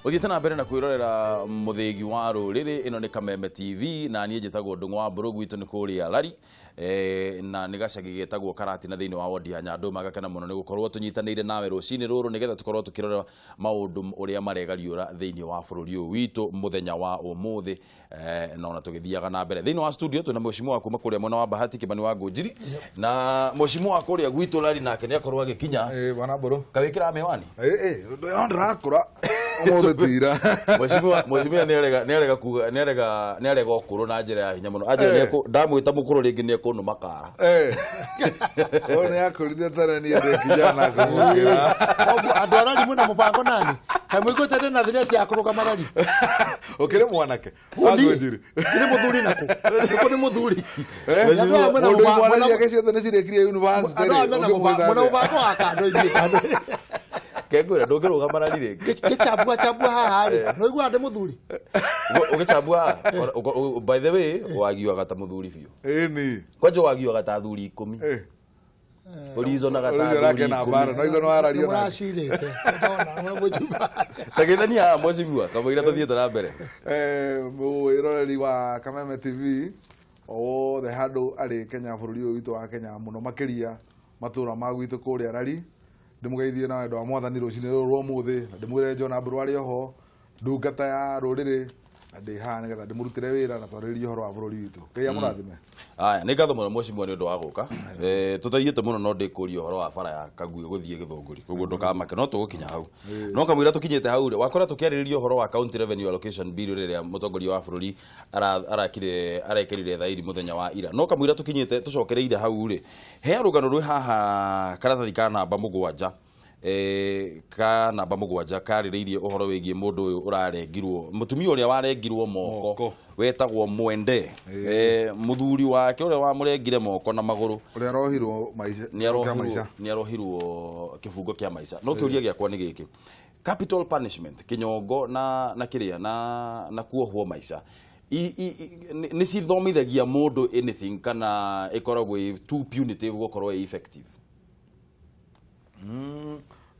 Uthiĩte na mbere na kwĩrorera mũthĩgi wa rũrĩrĩ. Ĩno nĩ Kameme TV na niĩ njĩtagwo Ndung'u wa Mbũrũ, gwitũ nĩ kũrĩa Lari, na nĩ gacagi gĩtagwo Karatina thĩinĩ wa wodi ya Nyandũma. Gakena mũno nĩ gũkorwo tũnyitanĩire nawe rũcinĩ rũrũ nĩgetha tũkorwo tũkĩrora maũndũ ũrĩa maregariũra thĩinĩ wa bũrũri ũyũ witũ mũthenya wa ũmũthĩ, na ona tũgĩthiaga na mbere thĩinĩ wa studio twĩna mheshimiwa kuma kũrĩa mwena wa Bahati, Kĩmani wa Ngũnjiri, na mheshimiwa kũrĩa gwitũ Lari nake nĩ akorwo agĩkinya. Bwana Mbũrũ. Kawĩkĩra mĩwani. Ndĩrakũra ũmũthĩ tira. Mheshimiwa nĩarega kuga, nĩarega ũkũrũ na njĩra ya hinya mũno. Anjĩra ndamwĩta mũkũrũ rĩngĩ nĩekũnũma kara. Ũyũ nĩakũrire tene, niĩ ndĩ kijana kũmũkĩra. Andũ arari mwĩna mũbango nani? Kaĩ mũiguĩte ndĩna thireti ya kũrũgama rari? Ũkĩrĩ mwanake. Ngũnjiri. Nĩ mũthuri nakũ? Nĩkũ nĩ mũthuri? Mũndũ imwana ciake ciothe nĩcirĩkirie university. Andũ aya mena mũbango wa kando ithuĩ kando. Kengwĩra ndũngĩrũgama rari rĩngĩ. Ngĩchambua chambua haha rĩ, no iguaga ndĩ mũthuri. Ũgĩchambua, by the way, wagiuaga ta mũthuri biũ. Ĩni. Kwanja wagiuaga ta athuri 10. Ũrizonaga ta athuri 10. No igua no warario nake. Mũracirĩte. Ndona mũjumba. Ta gĩthania haha mheshimiwa, kamũira tũthiĩte na mbere. Mwĩroreri wa Kameme TV othe handũ arĩ Kenya, bũrũri ũyũ witũ wa Kenya, mũno makĩria matũra ma gwitũ kũrĩa Rari, ndĩmũgeithie na wendo wa mwathani rũcinĩ rũrũ rwa ũmũthĩ, na ndĩmwĩre John Mbũrũ arĩ oho ndungata ya rũrĩrĩ, na ndĩ haha nĩgetha ndĩmũrutĩre wĩra na twarĩrĩrie ũhoro wa bũrũri witũ. Ngai amũrathime. Aya, nĩ ngatho mũno mheshimiwa nĩ ũndũ wa gũka. Tũthaithiĩte mũno no ndĩkũria ũhoro wa bara ya Kaguĩ gũthiĩ Gĩthũngũri, koguo ndũkamake, no tũgũkinya hau. No kamũira tũkinyĩte hau rĩ, wakora tũkĩarĩrĩria ũhoro wa County Revenue Allocation Bill rĩrĩa mũtongoria wa bũrũri arakire arekerire thairi mũthenya wa ira. No kamũira tũkinyĩte tũcokereire hau rĩ, he rũgano rwĩ haha karatathi ka namba 7, ka namba 7 karĩrĩirie ũhoro wĩgiĩ mũndũ ũyũ ũrarengirwo, mũtumia ũrĩa warengirwo moko wetagwo Mwende. Mũthuri wake ũrĩa wamũrengire moko na magũrũ, ũrĩa arohirwo maica, nĩ arohirwo kĩbungo kĩa maica. No kĩũria gĩakwa nĩ gĩkĩ, capital punishment, kĩnyongo na kĩrĩa na kuohwo maica, nĩ cithomithagia mũndũ anything kana ĩkoragwo ĩ too punitive gũkorwo ĩ effective?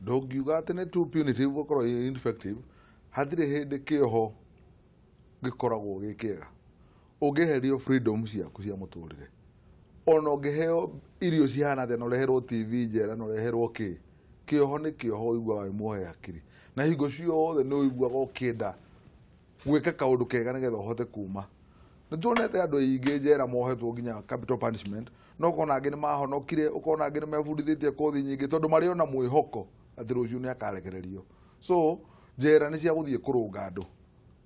Ndũngiuga atĩ nĩ too punitive gũkorwo ĩ effective. Hatirĩ hĩndĩ kĩoho gĩkoragwo gĩ kĩega. Ũngĩeherio freedom ciaku cia mũtũrĩre, ona ũngĩheo irio cihana atĩa, na ũreherwo TV njera, na ũreherwo kĩ, kĩoho nĩ kĩoho. Ũiguaga wĩ muohe hakiri, na hingo ciothe nĩ ũiguaga ũkĩenda gwĩka kaũndũ kega nĩgetha ũhote kuma. Nĩ tuonete andũ aingĩ njera mohetwo nginya capital punishment, no ũkona angĩ nĩ mahonokire, ũkona angĩ nĩ mebundithĩtie kothi nyingĩ tondũ marĩ ona mwĩhoko atĩ rũciũ nĩ akarekererio. So njera nĩ cia gũthiĩ kũrũnga andũ,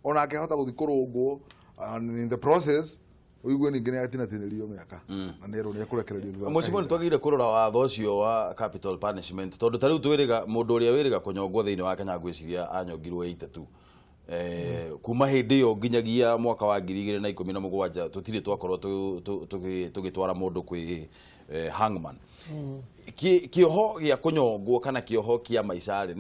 ona akĩhota gũthiĩ kũrũngwo, and in the process ũigue ningĩ nĩ atinatinĩrio mĩaka na nĩ erwo nĩ ekũrekererio thutha wa Mheshimiwa, nĩ kahinda. twagĩrĩire kũrora watho ũcio wa capital punishment, tondũ ta rĩu twĩrĩga mũndũ ũrĩa wĩrĩga kũnyongwo thĩinĩ wa Kenya, ngwĩciria anyongirwo 82. Kuma hĩndĩ ĩyo nginyagia mwaka wa 2017 tũtirĩ twakorwo tũgĩtwara mũndũ kwĩ hangman. Kĩoho gĩa kũnyongwo kana kĩoho kĩa maica rĩ,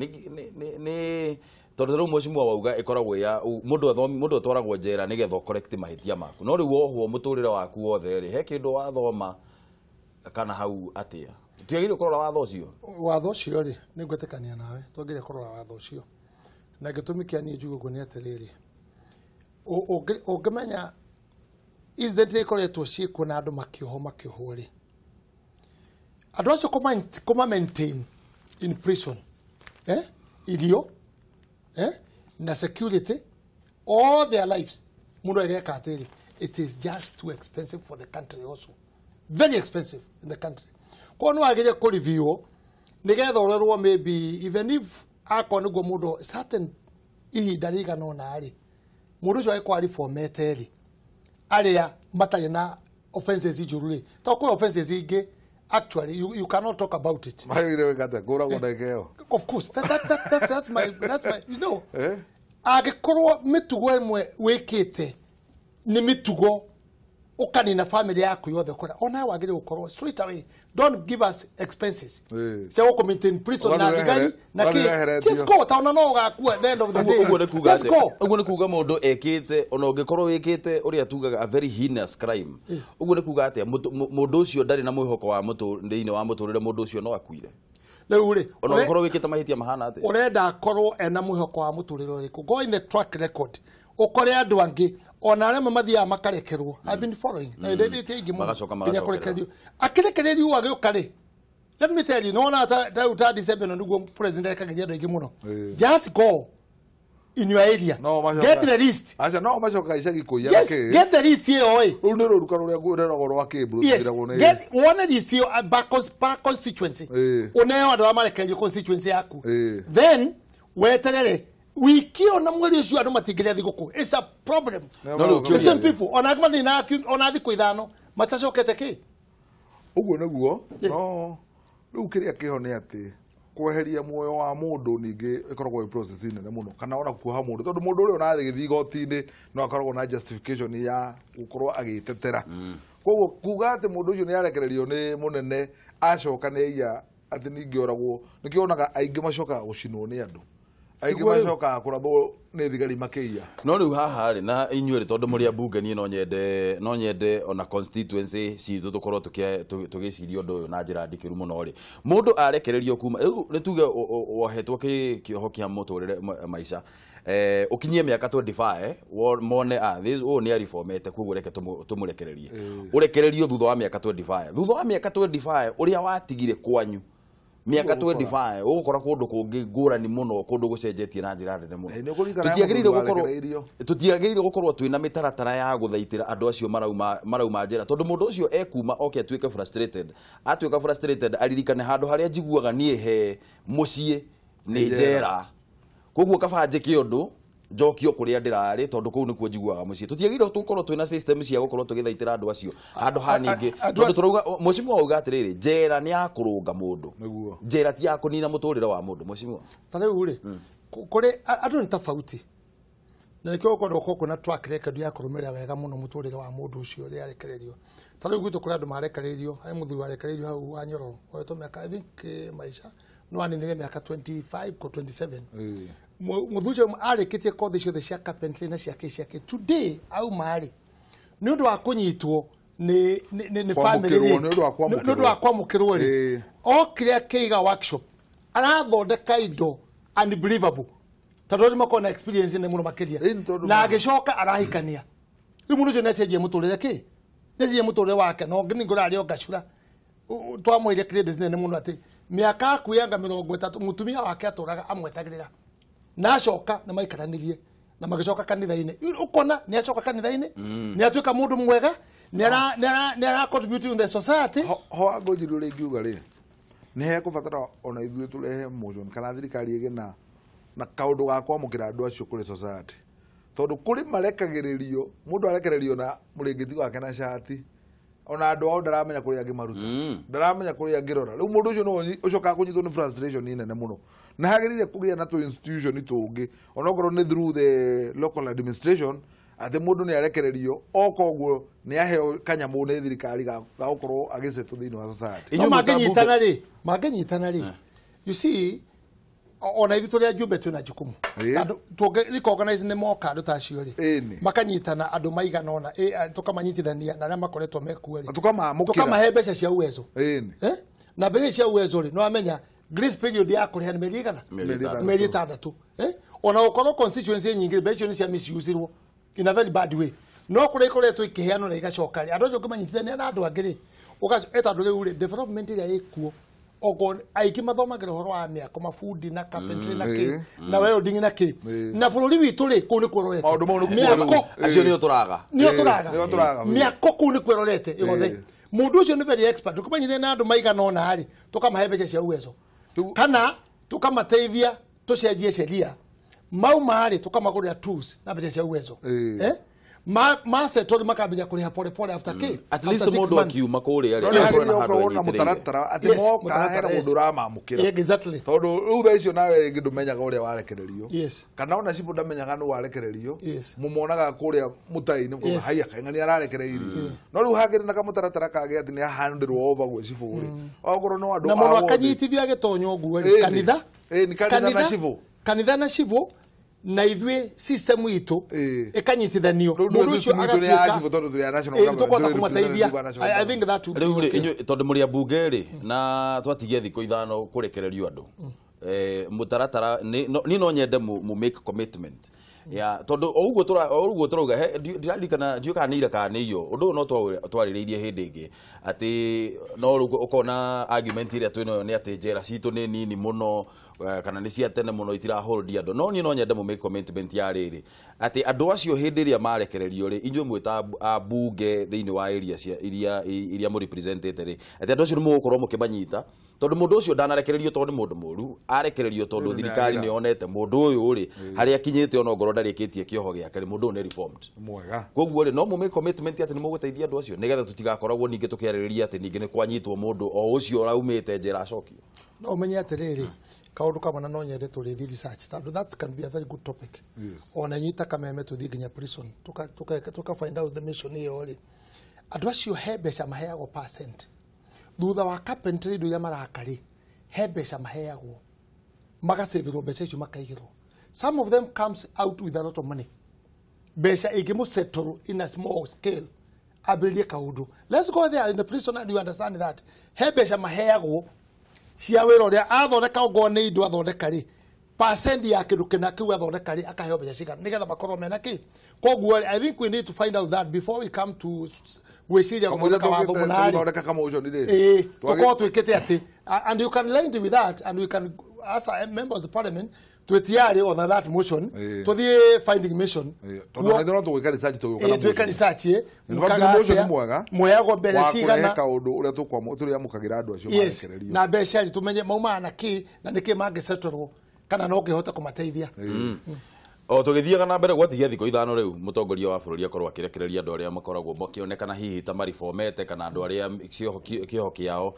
nĩ tondũ rĩu mheshimiwa wauga ĩkoragwo ya mũndũ atwaragwo njera nĩgetha ũcorrect mahĩtia maku, no rĩu wohwo mũtũrĩre waku wothe rĩ, he kĩndũ wathoma kana hau atĩa? Tiagĩrĩire kũrora watho ũcio? Watho ũcio rĩ, nĩ ngwĩtĩkania nawe, twagĩrĩire kũrora watho ũcio, na gĩtũmi kĩa niĩ njuge ũguo nĩ atĩrĩrĩ, ũngĩmenya incident ikoretwo ciĩkuo na andũ makĩohwo rĩ, andũ acio kũma maintain in prison, irio, na security all their lives, mũndũ ageka atĩrĩ, it is just too expensive for the country, also very expensive in the country. Koguo nĩ wagĩrĩire kũreview nĩgetha ũrorwo maybe even if akorwo nĩguo mũndũ certain ihinda rĩigana ũna rĩ, mũndũ ũcio agĩkorwo arĩbomete rĩ, arĩa matarĩ na offenses njũru rĩ, to kwĩ offenses ingĩ actually you cannot talk about it. Magĩrĩire gwĩka atĩa? Kũragwo ndagĩka ĩyo? Of course, that's my angĩkorwo mĩtugo ĩmwe wĩkĩte nĩ mĩtugo ũkanina family yaku yothe, kũrĩa onawe wagĩrĩire gũkorwo straight away. Don't give us expenses cia gũkũ maintain prison na Ũgathiĩ thigari na ũgathiĩ kĩ. weheretio. Just go, tondũ no ũgakua at the end of the day. Ũguo nĩ kuga Just atĩ go. Ũguo nĩ kuga mũndũ ekĩte, ona ũngĩkorwo wĩkĩte ũrĩa tugaga a very heinous crime, ũguo nĩ kuga atĩa, mũndũ ũcio ndarĩ na mwĩhoko wa thĩinĩ wa mũtũrĩre, mũndũ ũcio no akuire? Rĩu rĩ Ona ũkorwo wĩkĩte mahĩtia mahana atĩa? Ũrenda akorwo ena mwĩhoko wa mũtũrĩre ũrĩkũ? Go in the track record ũkore andũ angĩ ona arĩa mathiaga makarekerwo. I've been following na ndĩthĩtie ingĩ mũno Magacoka nginya magacokerera. kũrekererio akĩrekererio agĩũka rĩ, let me tell you, nona ta December no nĩguo president arekagĩria andũ aingĩ mũno. Just go in your area, No macoka. get the list. Aca no macoka icagi kũiya Yes, kĩ. get the list ĩyo ĩ. Rũu nĩ rũruka rũrĩa rũreragwo rwa kĩmbu Yes, rũtigĩragwo nĩ get wone list ĩyo per constituency. Ũneo andũ arĩa marekererio constituency yaku. Then weterere wiki ona mweri ũcio andũ matingĩrĩa thigũkũ. It's a problem. No, No, rĩu The same kĩũria- people ona angĩ mathĩna ona thikũ 5 matacokete kĩ. Ũguo nĩguo. Yeah. No rĩu kĩrĩa kĩho nĩ atĩ kweheria muoyo wa mũndũ ningĩ ĩkoragwo ĩ process nene mũno, kana ona kuoha mũndũ, tondũ mũndũ ũrĩa ũrathiĩ gĩthiĩ igoti-inĩ no akoragwo na justification ya gũkorwo agĩtetera. Koguo kuga atĩ mũndũ ũcio nĩ arekererio nĩ mũnene acoka nĩ aiya atĩ ningĩ oragwo, nĩkĩo wonaga aingĩ macokaga gũcinwo nĩ andũ, aingĩ Nĩguo rĩu. macokaga kũrathwo nĩ thigari makĩiya. No rĩu haha rĩ na inyuĩ rĩ, tondũ mũrĩ ambunge, niĩ no nyende ona constituency citũ tũkorwo tũgĩciria ũndũ ũyũ na njĩra ndikĩru mũno rĩ. Mũndũ arekererio kuma rĩu nĩ tuge wohetwo kĩoho kĩa mũtũrĩre maica, ũkinyie mĩaka 25, mone this ũyũ nĩ arifomete, koguo reke tũmũrekererie. Ũrekererio thutha wa mĩaka 25, thutha wa mĩaka 25 ũrĩa watigire kwanyu mĩaka 25 ũgũkora kũndũ kũngĩ ngũrani mũno, kũndũ gũcenjetie na njĩra nene mũno. Nĩ ũkũririkana Tũtiagĩrĩire mũthuri gũkorwo warekereirio. Tũtiagĩrĩire gũkorwo twĩna mĩtaratara ya gũthaitĩra andũ acio marauma njera, tondũ mũndũ ũcio ekuma oke atuĩke frustrated, atuĩka frustrated aririkane handũ harĩa njiguaga niĩ he mũciĩ nĩ Nĩ njera. Njera. Koguo kaba njĩke ũndũ njokio kũrĩa ndĩrarĩ, tondũ kũu nĩkuo njiguaga mũciĩ. Tũtiagĩrĩire tũkorwo twĩna system cia gũkorwo tũgĩthaitĩra andũ acio handũ ha ningĩ tondũ tũrauga mũcimwa auga atĩrĩrĩ, njera nĩ ya kũrũnga mũndũ. Nĩguo. Njera ti ya kũnina mũtũrĩre wa mũndũ, mũcimwa. Ta rĩu rĩ, kũrĩ andũ nĩ tofauti na nĩkĩo ũkwenda gũkorwo kwĩna track record ya kũrũmĩrĩra wega mũno mũtũrĩre wa mũndũ ũcio ũrĩa arekererio. Ta rĩu gwitũ kũrĩ andũ marekereirio, he mũthuri warekereirio hau wa Nyoro woetwo mĩaka, I think, maica no aninire mĩaka 25 ko 27. Mũthuri ũcio arĩkĩtie kothi ciothe cia carpentry na ciake ciake. Today auma rĩ, nĩ ũndũ wa kũnyitwo nĩ family Kwamũkĩrwo, rĩ, nĩ ũndũ wa kwamũkĩrwo. nĩ ũndũ wa kwamũkĩrwo rĩ, okire akĩiga workshop arathondeka indo unbelievable, tondũ acio makoragwo na experience nene mũno makĩria. Ĩĩ, nĩ tondũ Na agĩcoka arahikania. Rĩu mũndũ ũcio nĩacenjia mũtũrĩre kĩ, nĩacenjia mũtũrĩre wake. No ningĩ ũrarĩ o ngacura twamwĩire credit nene mũno atĩ mĩaka akuanga 30 mũtumia wake atũraga amwetagĩrĩra na acoka na maikaranirie na magĩcoka kanitha-inĩ. Ũkona nĩ acoka kanitha-inĩ, nĩ atuĩka mũndũ mwega, nĩ ara contribute in the society. Ho angũnjiri ũrĩa ingiuga rĩ, nĩ hekũbatara ona ithuĩ tũrehe motion kana thirikari ĩgĩ na kaũndũ ga kwamũkĩra andũ acio kũrĩ society, tondũ kũrĩ marekagĩrĩrio, mũndũ arekererio na mũrĩngĩti wake na cati, ona andũ ao ndaramenya kũrĩa angĩmaruta, ndaramenya kũrĩa angĩrora. Rĩu mũndũ ũcio no ũcokaga kũnyitwo nĩ frustration nene mũno, na hagĩrĩire kũgĩa na tũ institution tũngĩ, onokorwo nĩ through the local administration, atĩ mũndũ nĩ arekererio oka ũguo nĩ aheo kanyamũ nĩ thirikari ga gũkorwo agĩcetwo thĩinĩ wa society. No Inyuĩ mwĩ ta mangĩnyitana rĩ, you see, ona ithuĩ tũrĩ ajumbe twĩna jukumu. Andũ tũngĩ recognize nĩ moka andũ ta acio rĩ, Ĩni. makanyitana andũ maigana ũna, tũkamanyitithania na arĩa makoretwo mekuo rĩ, Na tũkamamũkĩra. Tũkamahe mbeca cia uwezo. Ĩni. Eh? Na mbeca cia uwezo rĩ, nĩ wamenya grace period ya kũrĩha nĩ mĩeri igana? Mĩeri ĩtandatũ. Mĩeri 6, eh? Ona gũkorwo constituency nyingĩ mbeca icio nĩ cia misusirwo in a very bad way, no kũrĩa ikoretwo ikĩheanwo na igacoka rĩ, andũ acio ũngĩmanyitithania na andũ angĩ rĩ, tondũ rĩu rĩ, development ĩrĩa ĩkuo okorwo aingĩ mathomagĩra ũhoro wa mĩako, mabundi na carpentry na kĩ na welding na kĩ, na bũrũri witũ rĩ, kũu nĩ kuororete. Maũndũ mau nĩ kuo Mĩako. rĩu. Acio nĩo tũraga. Nĩo tũraga. Nĩo tũraga. Mĩako kũu nĩ kwerorete yothe. Mũndũ ũcio nĩ very expert. Tũkĩmanyithania na andũ maigana ũna rĩ, tũkamahe mbeca cia uwezo kana tũkamateithia tũcenjie sheria mauma rĩ, tũkamagũrĩra tools na mbeca cia uwezo. Eh? Ma settle makambia kũrĩha pole pole after kĩ, At least after 6 mũndũ months. akiuma kũrĩa No rĩ, nĩ akorwo na hagĩrĩire handũ gũkorwo na enyitĩrĩire. mũtaratara atĩ Yes, moka mũtaratara, hena yes. mũndũ ũramamũkĩra. Exactly. Tondũ rĩu thaa icio nawe rĩngĩ ndũmenyaga ũrĩa warekererio, kana ona cibũ ndamenyaga nĩ warekererio. Mũmonaga kũrĩa mũtai-inĩ mũkauga, haiya kaing'ani ararekereirio. No rĩu hagĩrĩ na kamũtaratara kangĩ atĩ nĩ ahandĩrwo over gwĩ cibũ rĩ, okorwo no andũ Na a mũno ward. akanyitithio agĩtonya ũguo rĩ, Ĩni. kanitha. Ĩni, kanitha na cibũ. Kanitha na cibũ. Na ithuĩ system itũ ĩkanyitithanio mũndũ ũcio agatuĩka tũkũhota kũmateithia. I think that would be rĩu rĩ inyuĩ tondũ mũrĩ ambunge rĩ na twatigia thikũ 5 kũrekererio andũ mũtaratara niĩ no nyende mu make commitment ya tondũ o ũguo tũrauga ndiririkana ndiũĩ kana nĩ ira kana nĩ iyo ũndũ ũyũ no twarĩrĩirie hĩndĩ ĩngĩ atĩ no rĩu ũkona argument ĩrĩa twĩnayo nĩ atĩ njera citũ nĩ nini mũno kana nĩ cia tene mũno itirahold andũ no niĩ no nyende mũ make commitment ya rĩrĩ atĩ andũ acio hĩndĩ ĩrĩa marekererio rĩ inyuĩ mwĩ ta ambunge thĩinĩ wa area cia iria mũ representĩte rĩ atĩ andũ acio nĩ mũgũkorwo mũkĩmanyita tondũ mũndũ ũcio ndanarekererio tondũ nĩ mũndũ mũru arekererio tondũ thirikari nĩ yonete mũndũ ũyũ rĩ harĩa akinyĩte ona ngorwo ndarĩkĩtie kĩoho gĩake rĩ mũndũ ũyũ nĩ reformed mwega. Koguo rĩ no mũ make commitment atĩ nĩ mũgũteithia andũ acio nĩgetha tũtigakoragwo ningĩ tũkĩarĩrĩria atĩ ningĩ nĩ kwanyitwo mũndũ o ũcio ũraumĩte njera acokio. No ũmenye atĩrĩrĩ kaũndũ kamwe na no nyende tũrĩthiĩ research tondũ that can be a very good topic. Ona inyuĩ ta Kameme tũthiĩ nginya prison tuka find out the mission ĩyo rĩ andũ acio he mbeca maheagwo percent thutha wa carpentry indo iria maraka rĩ he mbeca maheagwo magacavirwo mbeca icio makaigĩrwo. Some of them comes out with a lot of money mbeca ĩngĩmũsettle in a small scale ambĩrĩrie kaũndũ. Let's go there in the prison and you understand that he mbeca maheagwo cia wĩra ũrĩa athondeka ongorwo nĩ indo athondeka rĩ percent ya kĩndũ kĩna kĩu athondeka rĩ akaheo mbeca cigana nĩgetha makorwo mena kĩ. Koguo I think we need to find out that before we come to gwĩciria gũthondeka watho mũna rĩ tũkorwo twĩkĩte atĩ and you can lend with that and we can as a member of the parliament twĩtiarĩ on that motion tũthiĩ finding mission tondũ no tũgwĩka research tũgwĩka research mũheagwo mbeca cigana kaũndũ ũrĩa tũrĩamũkagĩra andũ acio marekererio na mbeca rĩ tũmenye maumaga na kĩ na nĩkĩ mangĩsetũrwo kana no ngĩhota kũmateithia. O tũgĩthiaga na mbere gwatigia thikũ 5 rĩu mũtongoria wa bũrũri akorwo akĩrekereria andũ arĩa makoragwo makĩonekana hihi ta marifomete kana andũ arĩa kĩoho kĩao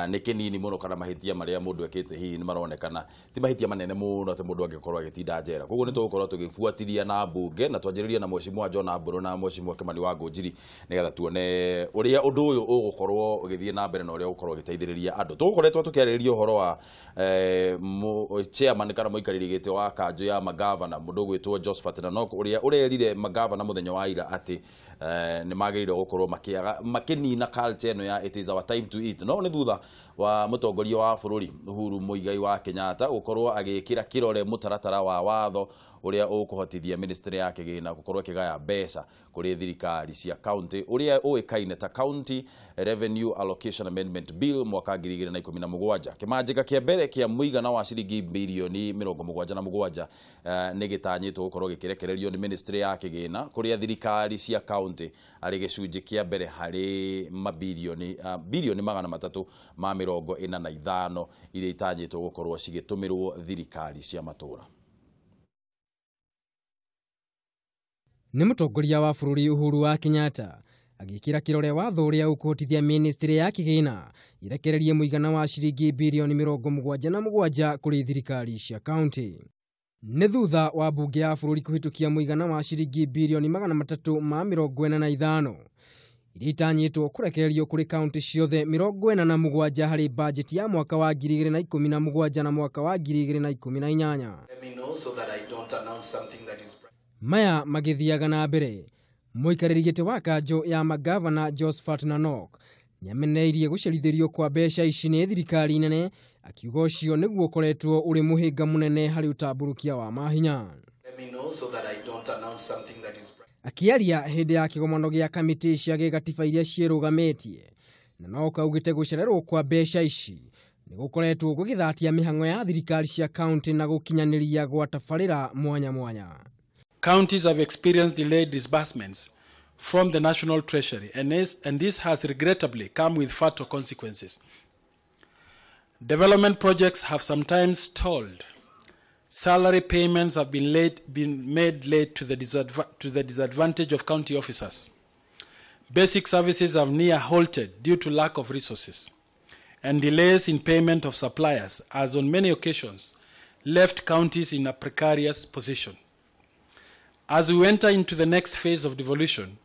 nĩ kĩnini mũno kana mahĩtia marĩa mũndũ ekĩte hihi nĩ maronekana ti mahĩtia manene mũno atĩ mũndũ angĩkorwo agĩtinda njera. Koguo nĩ tũgũkorwo tũgĩbuatĩria na mbunge na twanjĩrĩria na Mheshimiwa John Mburu na Mheshimiwa Kimani wa Ngũnjiri nĩgetha tuone ũrĩa ũndũ ũyũ ũgũkorwo ũgĩthiĩ na mbere na ũrĩa ũgũkorwo ũgĩteithĩrĩria andũ. Tũgũkoretwo tũkĩarĩrĩria ũhoro wa chairman kana mũikarĩri gĩtĩ wa kanjũ ya magavana mũndũ ũgwĩtwo Josephat Nanok ũrĩa ũrerire magavana mũthenya wa ira atĩ nĩ magĩrĩirwo gũkorwo makĩnina culture ĩno ya it is our time to eat. No nĩ thutha wa mũtongoria wa bũrũri Uhuru Muigai wa Kenyatta gũkorwo agĩkĩra kĩrore mũtaratara wa watho ũrĩa ũkũhotithia ministry ya kĩgĩna gũkorwo ĩkĩgaya mbeca kũrĩ thirikari cia county ũrĩa ũĩkaine ta County Revenue Allocation Amendment Bill mwaka 2017. Kĩmanjĩka kĩa mbere kĩa mũigana wa ciringi birioni 77 nĩ gĩtanyĩtwo gũkorwo gĩkĩrekererio nĩ ministry ya kĩgĩna kũrĩa thirikari cia county arĩ gĩcunjĩ kĩa mbere harĩ mabirioni birioni 345 iria itanyĩtwo gũkorwo cigĩtũmĩrwo thirikari cia matũũra. Nĩ mũtongoria wa bũrũri Uhuru wa Kenyatta agĩkĩra kĩrore watho ũrĩa ũkũhotithia ministry ya kĩgĩna irekererie mũigana wa ciringi birioni 77 kũrĩ thirikari cia county. Nĩ thutha wa mbunge ya bũrũri kũhĩtũkia mũigana wa ciringi birioni 345 iria itanyĩtwo kũrekererio kũrĩ kaunti ciothe 47 harĩ bajeti ya mwaka wa 2017 na mwaka wa 2018. Maya magĩthiaga na mbere mũikarĩri gĩtĩ wa kanjũ ya magavana Josephat Nanok nĩameneirie gũcerithĩrio kwa mbeca ici nĩ thirikari nene akiuga ũcio nĩguo ũkoretwo ũrĩ mũhĩnga mũnene harĩ ũtambũrũkia wa mahinya. Akĩaria hĩndĩ ya kĩgomano gĩa kamĩtĩ cia gĩgatiba iria ciĩrũgamĩtie Nanok augĩte gũcererwo kwa mbeca ici nĩ gũkoretwo gũgĩthatia mĩhang'o ya thirikari cia kaunti na gũkinyanĩria gwa tabarĩra mwanya mwanya. Counties have experienced delayed disbursements from the National Treasury, and this has regrettably come with fatal consequences. Development projects have sometimes stalled. Salary payments have been made late to the disadvantage of county officers. Basic services have near halted due to lack of resources, and delays in payment of suppliers, as on many occasions, left counties in a precarious position. As we enter into the next phase of devolution,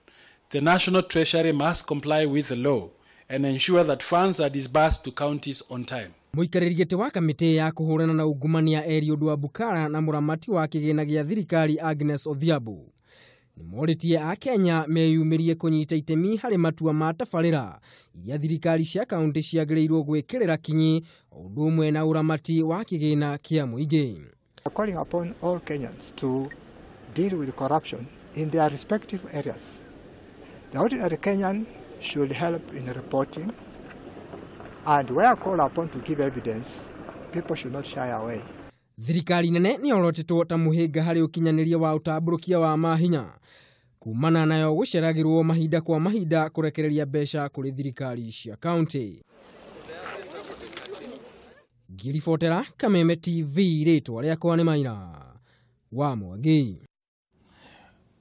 the National Treasury must comply with the law and ensure that funds are disbursed to counties on time. Mũikarĩri gĩtĩ wa kamĩtĩ ya kũhũrana na ungumania Eliud Wabukala na mũramati wa kĩgĩna gĩa thirikari Agnes Odhiambo nĩmorĩtie Akenya meyumĩrie kũnyita itemi harĩ matua ma tabarĩra iria thirikari cia kaunti ciagĩrĩirwo gwĩkĩrĩra kinyi o ũndũ ũmwe na ũramati wa kĩgĩna kĩa mũingĩ. Calling upon all Kenyans to deal with corruption in their respective areas. The ordinary Kenyan should help in reporting, and where called upon to give evidence, people should not shy away. Thirikari nene nĩyorotetwo ta mũhĩnga harĩ ũkinyanĩria wa ũtambũrũkia wa mahinya kumana nayo gũceragĩrwo mahinda kwa mahinda kũrekereria mbeca kũrĩ thirikari cia kaunti. Ngĩribotera Kameme TV, rĩtwa rĩakwa nĩ Maina wa Mwangi.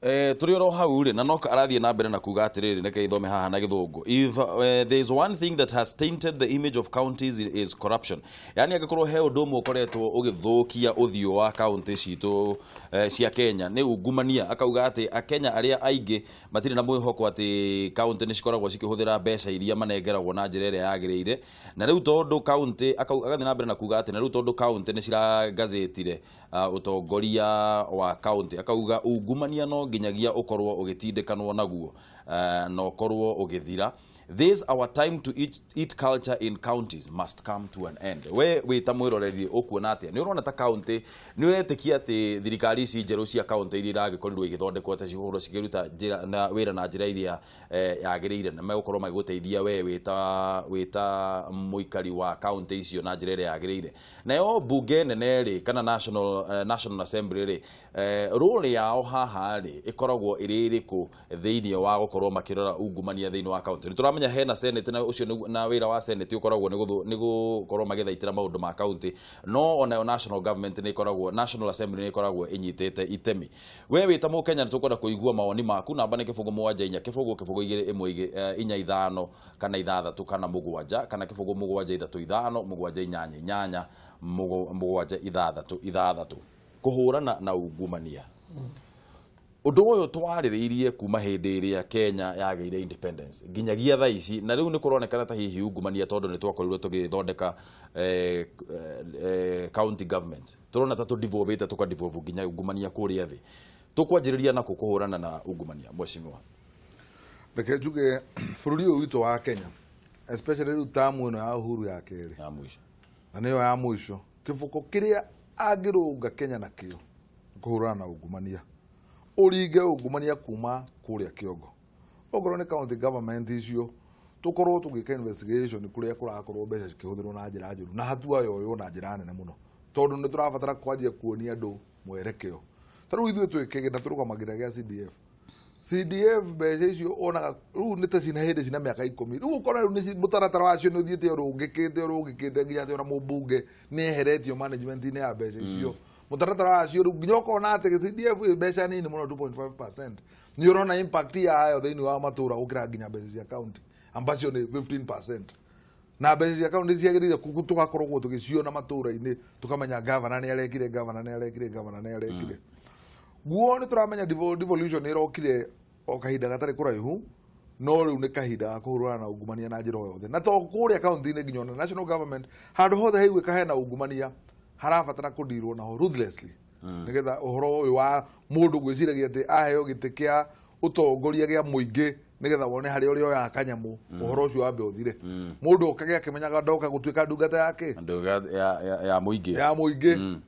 Tũrĩ oro hau rĩ, na no arathiĩ na mbere na kuga atĩrĩrĩ, reke ithome haha na Gĩthũngũ. If there is one thing that has tainted the image of counties is corruption. Yani angĩkorwo he ũndũ ũmwe ũkoretwo ũgĩthũkia ũthiũ wa kaunti citũ cia Kenya nĩ ungumania. Akauga atĩ Akenya arĩa aingĩ matirĩ na mwĩhoko atĩ kaunti nĩ cikoragwo cikĩhũthĩra mbeca iria manengeragwo na njĩra ĩrĩa yagĩrĩire, na rĩu tondũ kaunti, agathiĩ na mbere na kuga atĩ na rĩu tondũ kaunti nĩ cirangazĩtire ũtongoria wa kaunti, akauga ungumania no nginyagia ũkorwo ũgĩtindĩkanwo naguo na ũkorwo ũgĩthira. This our time to eat culture in counties must come to an end. We wĩ ta mwĩroreri ũkuona atĩa? Nĩ ũrona ta kaunti nĩ ũretĩkia atĩ thirikari ici njerũ cia kaunti iria iragĩkorirwo igĩthondekwo ta cigũkorwo cikĩruta njĩra na wĩra na njĩra iria yagĩrĩire, na megũkorwo magĩgũteithia we wĩ ta mũikari wa kaunti icio na njĩra ĩrĩa yagĩrĩire? Nayo mbunge nene rĩ, kana National Assembly rĩ, role yao haha rĩ ĩkoragwo ĩrĩ ĩrĩkũ thĩinĩ wa gũkorwo makĩrora ungumania thĩinĩ wa kaunti? Nĩ tũramenya hena Senate, na ũcio na wĩra wa Senate ũkoragwo nĩ gũkorwo magĩthaitĩra maũndũ ma kaunti, no onayo national government nĩ ĩkoragwo, National Assembly nĩ ĩkoragwo ĩnyitĩte itemi. We wĩ ta Mũkenya nĩ tũkwenda kũigua mawoni maku. Namba nĩ 0 7 4 0 0 2 1 4 5 kana 6 kana 7 kana 0 7 3 5 7 8 8 7 6 6. Kũhũrana na ungumania, ũndũ ũyũ twarĩrĩirie kuma hĩndĩ ĩrĩa Kenya yagĩire independence nginyagia thaa ici, na rĩu nĩ kũronekana ta hihi ungumania, tondũ nĩ twakorirwo tũgĩthondeka county government, tũrona ta tũdevolvĩte, tũkadevolve nginya ungumania kũrĩa thĩ. Tũkwanjĩrĩria nakũ kũhũrana na ungumania, mheshimiwa? Reke njuge bũrũri ũyũ witũ wa Kenya, especially rĩu tamu ĩno ya Uhuru ya kerĩ ya mũico, na nĩyo ya mũico, kĩboko kĩrĩa angĩrũnga Kenya nakĩo kũhũrana na ungumania, ũringe ungumania kuma kũrĩa kĩongo. Okorwo nĩ county government icio, tũkorwo tũgĩka investigation kũrĩa kũrakorwo mbeca cikĩhũthĩrwo na njĩra njũru, na hatua yoywo na njĩra nene mũno, tondũ nĩ tũrabatara kwanjia kuonia andũ mwerekeo. Ta rĩu ithuĩ twĩ kĩgĩna tũrũgamagĩrĩra gĩa CDF. CDF mbeca icio onaga rĩu nĩ ta cina hĩndĩ cina mĩaka 10 rĩu, ũkona rĩu nĩ mũtaratara wacio nĩ ũthiĩte ũrũngĩkĩte ũrũngĩkĩte nginya atĩ ona mũmbunge nĩ eheretio management-inĩ ya mbeca icio. Mũtaratara wacio rĩu nginya ũkona atĩ CDF ĩ mbeca nini mũno, 2.5%, nĩ ũrona impact yayo thĩinĩ wa matũra gũkĩra nginya mbeca cia county ambacio nĩ 15%. Na mbeca cia county ciagĩrĩire tũgakoragwo tũgĩciona matũra-inĩ, tũkamenya governor nĩ arekire, governor nĩ arekire, governor nĩ arekire. Guo nĩ tũramenya devolution nĩ ĩrokire o kahinda gatarĩ kũraihu, no rĩu nĩ kahinda ga kũhũrana na ungumania na njĩra o yothe, na to kũrĩa kaunti-inĩ nginya ona national government, handũ hothe haiguĩka hena ungumania harabatara kũndirwo naho ruthlessly, nĩgetha ũhoro ũyũ wa mũndũ gwĩciragia atĩ aheo gĩtĩ kĩa ũtongoria gĩa mũingĩ nĩgetha wone harĩa ũrĩa oyaga kanyamũ, ũhoro ũcio wambe ũthire. Mũndũ okage akĩmenyaga ndoka gũtuĩka ndungata yake ya mũingĩ, ya mũingĩ.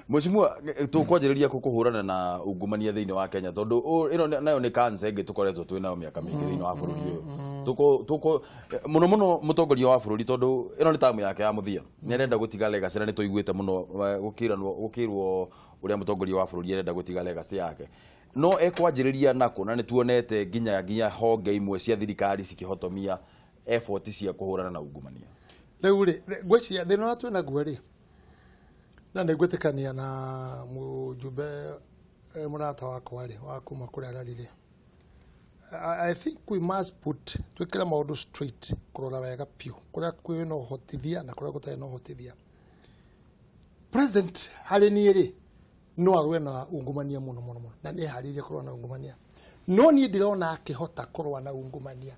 Mheshimiwa, tũkwanjĩrĩria kũhũrana na ungumania thĩinĩ wa Kenya, tondũ ĩno nayo nĩ cancer ĩngĩ tũkoretwo twĩ nayo mĩaka mĩingĩ thĩinĩ wa bũrũri ũyũ. Mũno mũno mũtongoria wa bũrũri, tondũ ĩno nĩ tamu yake ya mũthia, nĩ arenda gũtiga legacy, na nĩ tũiguĩte mũno gũkĩrwo ũrĩa mũtongoria wa bũrũri arenda gũtiga legacy yake. No ekwanjĩrĩria nakũ, na nĩ tuonete nginya honge imwe cia thirikari cikĩhotomia effort cia kũhũrana na ungumania. Rĩu rĩ, ngwĩciria thĩna ũrĩa twĩ naguo rĩ, na nĩ ngwĩtĩkania na mũjumbe mũrata wakwa rĩ, wa kuma kũrĩa ararire. I think we must put twĩkĩre maũndũ straight, kũrora wega biũ kũrĩa kwĩna ũhotithia na kũrĩa gũtarĩ na ũhotithia. President harĩ niĩ rĩ, no arũe na ungumania mũno mũno mũno, na nĩ eharĩirie kũrũa na ungumania, no niĩ ndĩrona akĩhota kũrũa na ungumania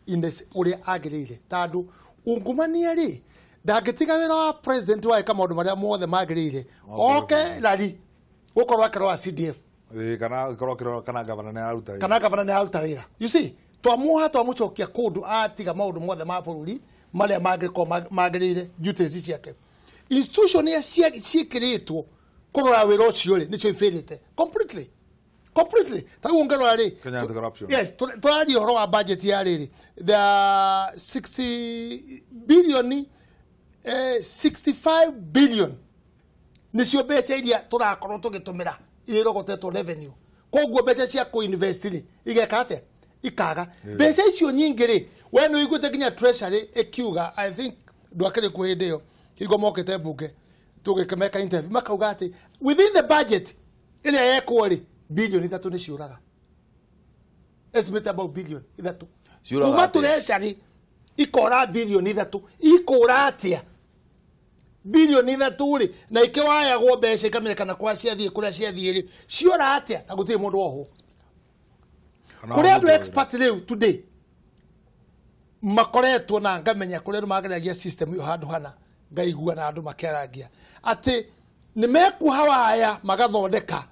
ũrĩa agĩrĩire, tondũ ungumania rĩ Ndangĩtiga wĩra wa president wa ĩka maũndũ marĩa mothe magĩrĩire oke rari gũkorwo akĩrora CDF. Kana ikorwo akĩrora kana gavana nĩ araruta wĩra. Kana gavana nĩ araruta wĩra. You see, twamuoha twamũcokia kũndũ atiga maũndũ mothe ma bũrũri marĩa mangĩkorwo magĩrĩire duties ciake. Institution iria ciĩkĩrĩtwo kũrora wĩra ũcio rĩ nĩcio ibĩrĩte completely. Completely. Ta rĩu ũngĩrora rĩ, Kenya Anti-Corruption. Yes, tũraria ũhoro wa budget ya rĩrĩ the 60 billion, 65 billion nĩcio mbeca iria tũrakorwo tũgĩtũmĩra iria irogotetwo revenue. Koguo mbeca cia kũ-invest rĩ igeka atĩa? Ikaga. Mbeca icio nyingĩ rĩ, we nĩ ũiguĩte nginya treasury ĩkiuga, I think ndwakĩrĩ kuo hĩndĩ ĩyo hingo mokĩte mbunge tũgĩkĩmeka interview, makauga atĩ within the budget ĩrĩa yekwo rĩ, bilioni 3 nĩ ciũraga. Estimate about bilioni 3. Ciũraga Kuma atĩa? treasury ikora bilioni 3. Ikũra atĩa? Bilioni 3 rĩ, na ikĩwayagwo mbeca ikamenyekana kwa ciathiĩ kũrĩa ciathiĩ rĩ, ciora atĩa na gũtirĩ mũndũ wohwo. Kana Kũrĩ andũ mũndũ expert rĩu today makoretwo na ngamenya kũrĩa andũ mageragia system ĩyo handũ hana ngaigua na andũ makĩarangia atĩ nĩ mekuoha waya magathondeka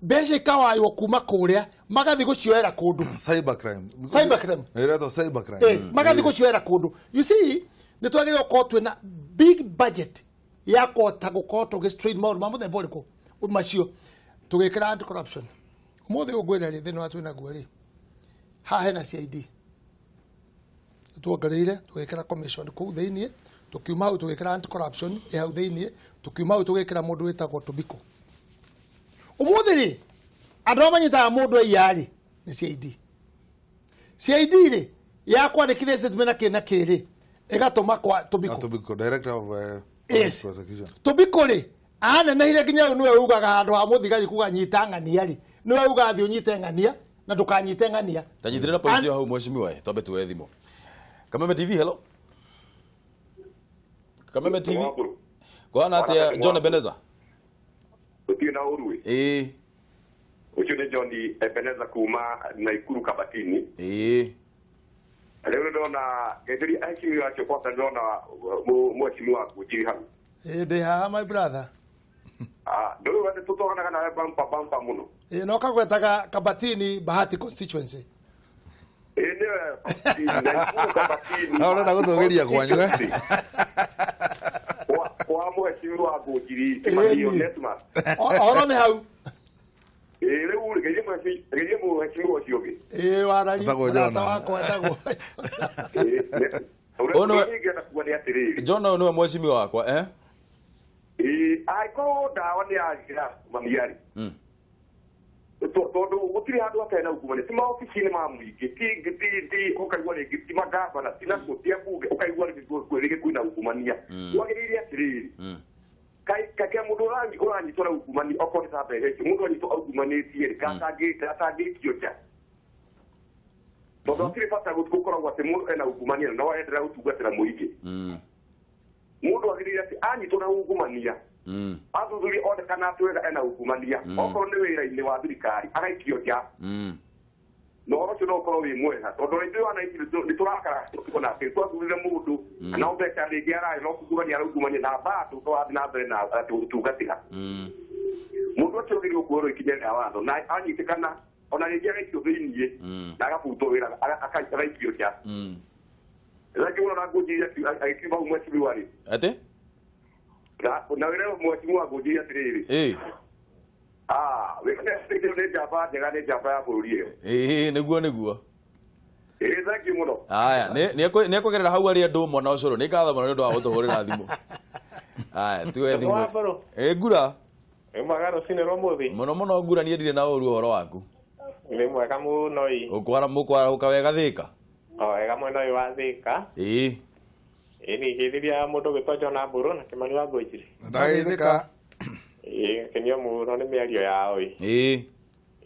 mbeca ikawaywo kuma kũrĩa magathiĩ gũcioera kũndũ. Cyber crime. Cyber crime. Ĩretwo cyber crime. Magathiĩ gũcioera kũndũ. You see, nĩ twagĩrĩirwo gũkorwo twĩna big budget ya kũhota gũkorwo tũgĩ-strain maũndũ ma mũthemba ũrĩkũ macio tũgĩkĩra anti corruption. Ũmũthĩ ũyũ ngwĩra rĩ, thĩna wa twĩnaguo rĩ, haha hena CID tuongereire tũgĩkĩra commission kũu thĩiniĩ, tũkiuma hau tũgĩkĩra anti corruption ĩ hau thĩiniĩ, tũkiuma hau tũgĩkĩra mũndũ wĩtagwo Tobiko. Ũmũthĩ rĩ, andũ arĩa manyitaga mũndũ aiya rĩ nĩ CID. CID rĩ ya kwandĩkithia statement na kĩ na kĩ rĩ ĩgatũma kwa Tobiko. Tobiko, director of Yes. prosecution. Tobiko rĩ anenehire nginya rĩu nĩwe ugaga handũ ha mũthigari kuga nyita ng'ania rĩ, nĩwe ugaga thiĩ ũnyite ng'ania na ndũkanyite ng'ania. Tanyitĩrĩra point ĩyo hau mheshimiwa, twambe tuoe thimũ. Kameme TV, hello. Kameme TV. Kwana atĩa John Ebeneza? Gũtirĩ na ũru. Ĩĩ. Ũcio nĩ John Ebeneza kuma Naikuru Kabatini. Ĩĩ. Rĩu ndĩrona ngeithĩria aheshimiwa acio kwanza, ndĩrona mheshimiwa Ngũnjiri hau. Ĩĩ, ndĩ haha my brother. Ndũĩ we tũtwaranaga nawe bampa bampa mũno. Ĩĩ, no kagwetaga Kabatini Bahati constituency. Ĩĩ, nĩwe Naikuru Kabatini. No, ũrenda gũtũgĩria kwanyu, eh? Kwa mheshimiwa Ngũnjiri Kĩmani Onesmus. Ũhoro nĩ hau. Ĩĩ, rĩu rĩ, geithie mheshimiwa ũcio ũngĩ. Ĩĩ, warari, Etagwo John. mũrata wakwa etagwo. Ũrĩa ingĩenda kuga nĩ atĩrĩrĩ. John ũyũ nĩwe mheshimiwa wakwa, eh? Ĩĩ, angĩkorwo ndawa nĩ yagira ungumania rĩ, tondũ gũtirĩ handũ hatarĩ na ungumania, ti maobici-inĩ ma mũingĩ, ti ũkaigua rĩngĩ ti magavana, ti nakũ, ti ambunge, ũkaigua rĩngĩ kwĩna ungumania. Kwagĩrĩire atĩrĩrĩ, kaingĩ mũndũ ũranyitwo na ungumania, okorwo nĩ ta mbeca icio, mũndũ anyitwo aungumanĩtie rĩ, gatangĩikio nja. Tondũ hatirĩ bata gũkoragwo atĩ mũndũ ena ungumania no aenderea gũtungatĩra mũingĩ. Mũndũ agĩrĩire atĩ anyitwo na ungumania, athuthurie one kana atĩ wega ena ungumania, okorwo nĩ wĩra-inĩ wa thirikari agaikio nja. Na ũhoro ũcio no ũkorwo wĩ mwega, tondũ ithuĩ wananchi nĩ tũrakara tũkona atĩ twathurire mũndũ na mbeca rĩngĩ ararĩ no kungumania araungumania na bado tũrathiĩ na mbere na gũtungatĩra. Mũndũ ũcio agĩrĩirwo kuoerwo ikinya rĩa watho na anyitĩkana ona rĩngĩ agaikio thĩiniĩ na agabutwo wĩra agaikio nja. Rĩngĩ ũrona Ngũnjiri agĩkiuma hau mheshimiwa rĩ. Atĩ? Na wĩra mheshimiwa Ngũnjiri atĩrĩrĩ. Ĩĩ. Wĩra nĩ njamba njega, nĩ njamba ya bũrũri ĩyo. Ĩĩ, nĩguo nĩguo. Ĩĩ, thank you mũno. Aya, nĩ ekũgerera hau arĩ andũ mwana ũcũrũ. Nĩ ngatho mũno nĩ ũndũ wa gũtũhũrĩra thimũ. Aya, tuoe thimũ. Ĩĩ, Ngura. Nĩ mwega rũcinĩ rwa ũmũthĩ. Mũno mũno Ngura, niĩ ndirĩ na ũru ũhoro waku. Nĩ mwega mũno ĩ. Mũkwarahũka wega Thĩka? O wega mwena ũyũ wa Thĩka. Ĩĩ. Ĩĩ, nĩ ngeithirie mũndũ ũgwĩtwo John Ambũrũ na Kĩmani wa Ngũnjiri. Ndageithĩka. Ĩĩ, ngenio mũno nĩ mĩario yao ĩ. Ĩĩ.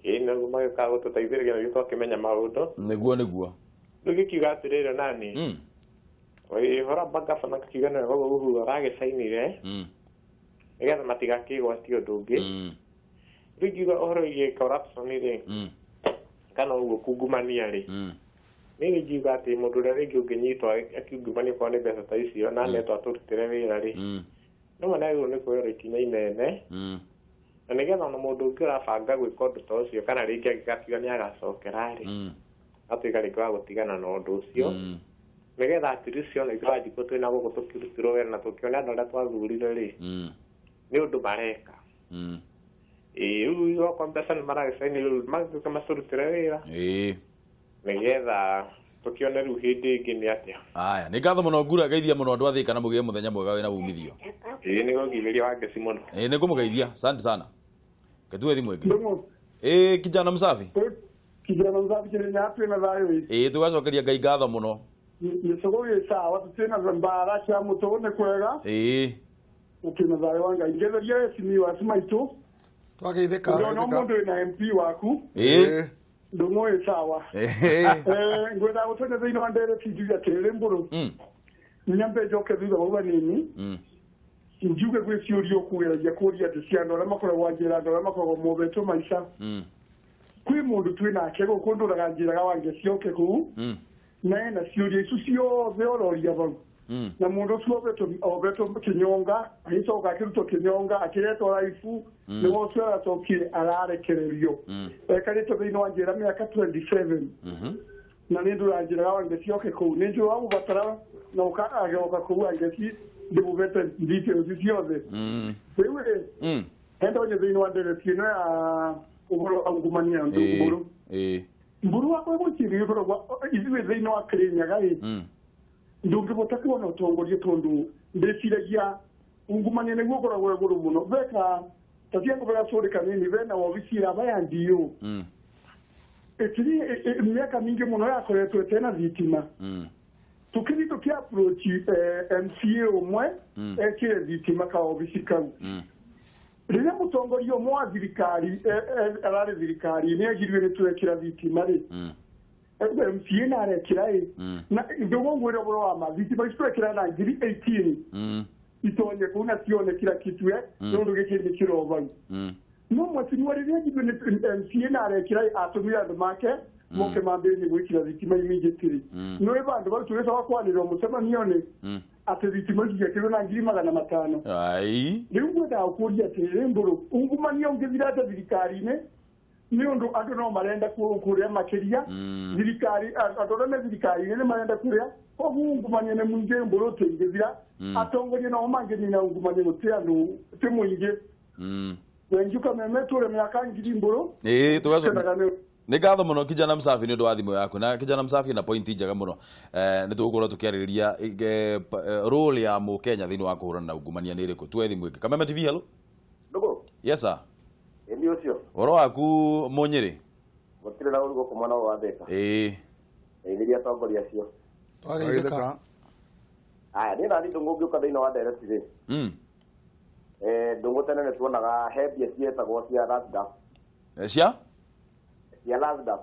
Ĩĩ, nĩguo magĩũkaga gũtũteithĩrĩria nĩguo twakĩmenya maũndũ. Nĩguo nĩguo. Rĩu ngĩkiuga atĩrĩrĩ nani. Ũhoro wa gavana akiuga nĩwe ũguo aragĩcainire. Nĩgetha matigakĩgwatie ũndũ ũngĩ. Rĩu ingiuga ũhoro wĩgiĩ corruption rĩ, kana ũguo kungumania rĩ, Niĩ ngiuga atĩ mũndũ ũrĩa rĩngĩ ũngĩnyitwo akiungumania okorwo nĩ mbeca ta icio na anetwo atũrutĩre wĩra rĩ, no ma nĩagĩrĩirwo nĩ kuoyerwo ikinya inene, na nĩgetha ona mũndũ ũngĩ ũrabanga gwĩka ũndũ ta ũcio kana rĩngĩ angĩgatiga nĩagacokera rĩ, atuĩka rĩngĩ wa gũtigana na ũndũ ũcio, nĩgetha at least ona ithuĩ Wanjikũ twĩna gũkũ tũkĩrutĩrwo wĩra na tũkĩone andũ arĩa twathurire rĩ, nĩ ũndũ mareka. Ĩĩ, rĩu okorwo mbeca nĩ maragĩcaini rĩu magĩũke matũrutĩre wĩra, nĩgetha tũkĩone rĩu hĩndĩ ĩngĩ nĩ atĩa. Aya, nĩ ngatho mũno Ngura, geithia mũno andũ a Thika na mũgĩe mũthenya mwega wĩna umithio. Ĩĩ, nĩ ngũgeithĩria Wangeci mũno. Ĩĩ, nĩ ngũmũgeithia, asante sana. Ketue thimũ ĩngĩ. Ĩĩ, kijana msafi. Kijana msafi Kenya twĩna thayũ. Ĩĩ, tũgacokeria Ngai ngatho mũno. Gĩcũgũ gĩ sawa, tũtĩna mbara cia mũtũ nĩ kwega. Ĩĩ. Twĩna thayũ wa Ngai. Ngetheria SME wacu maitũ. Twageithĩka. Ndona mũndũ wĩna MP waku. Ĩĩ. Ndũng'ũ sawa. Ngwenda gũtonya thĩinĩ wa ndereti njuge atĩrĩrĩ Mbũrũ. Nyambe njoke thutha wau hanini. Njuge gwĩ ciũria ũkũgeragia kũria andũ cia andũ arĩa makoragwo njĩra, andũ arĩa makoragwo mobetwo maica. Kwĩ mũndũ twĩ nake gũkũ ndũraga njĩraga Wangeci oke kũu, na ena ciũria icu ciothe ororia vau. Na mũndũ ũcio obetwo kĩnyonga, agĩcoka akĩrutwo kĩnyonga, akĩretwo raibu, nĩguo ũcio aracokire ararekererio. Ekarĩtwo thĩinĩ wa njĩra mĩaka 27. Na nĩ ndũra njĩraga Wangeci oke kũu, nĩ njũĩ wamũbatara na agĩoka kũu Wangeci ndĩmũbete details ciothe. Rĩu rĩ, hendonye thĩinĩ wa ndereti ĩno ya ũhoro wa ungumania Mbũrũ. Mbũrũ wakwa gwĩciria ũkoragwo ithuĩ thĩinĩ wa Kĩrĩnyaga ĩ, ndũngĩhota kuona ũtongoria tondũ ndĩciragia ungumania nĩguo ũkoragwo igũrũ mũno. Beka ta ciangũbera cũrĩ kanini bena wobici ĩraba ya NDO. Ĩtiri mĩaka mĩingĩ mũno yakoretwo ĩtena thitima. Tũkĩthiĩ tũkĩ approach MCA ũmwe ekĩre thitima kawobici kau. Rĩrĩa mũtongoria ũmwe wa thirikari ararĩ thirikari-inĩ agirio nĩ twekĩra thitima rĩ, MCA na arekĩra ĩ, na ndũgũ ngwĩre ũhoro wa ma, thitima ici twekĩra na 2018 itonye kũu na cione kila kitu nĩ ũndũ gĩkĩ nĩ kĩrovau. No mwaciriwa rĩrĩa njigue nĩ MCA na arekĩra ĩ, atũmire andũ make moke mambĩrĩrie gwĩkĩra thitima immediately. Nĩ vandũ vau tũgĩcoka kwanĩrĩrwo mũcemanio-inĩ atĩ thitima ici ciekĩrirwo na 500,000. Ai. Rĩu ngwendaga gũkũria atĩrĩrĩ Mbũrũ, ungumania ũngĩthira atĩa thirikari-inĩ nĩ ũndũ andũ no marenda kũrĩa makĩria, thirikari andũ arĩa me thirikari-inĩ nĩ marenda kũrĩa, koguo ungumania nĩ mũingĩ Mbũrũ ũtingĩthira. Atongoria nao mangĩnina ungumania gũtirĩ andũ ti mũingĩ. Thengiũ Kameme tũrĩ mĩaka ngiri Mbũrũ. Ĩĩ, tũgacoka. Nĩ ngatho mũno kijana msafi nĩ ũndũ wa thimũ yaku, na kijana msafi na pointi njega mũno. Nĩ tũgũkorwo tũkĩarĩrĩria role ya mũkenya thĩinĩ wa kũhũrana na ungumania nĩ ĩrĩkũ. Tuoe thimũ ĩngĩ. Kameme TV, hello. Ndũgũ. Yes sir. Ĩni ũcio. Ũhoro waku Mũnyĩrĩ? Gũtirĩ na ũru gũkũ mwena wa Thika. Ĩĩ. Ndeithĩria atongoria acio. Twageithĩka. Aya, niĩ nani Ndũng'ũ ngĩũka thĩinĩ wa ndereti rĩ. Ndũng'ũ tene nĩ tuonaga he mbia cietagwo cia LASDAP. Cia? Ya LASDAP.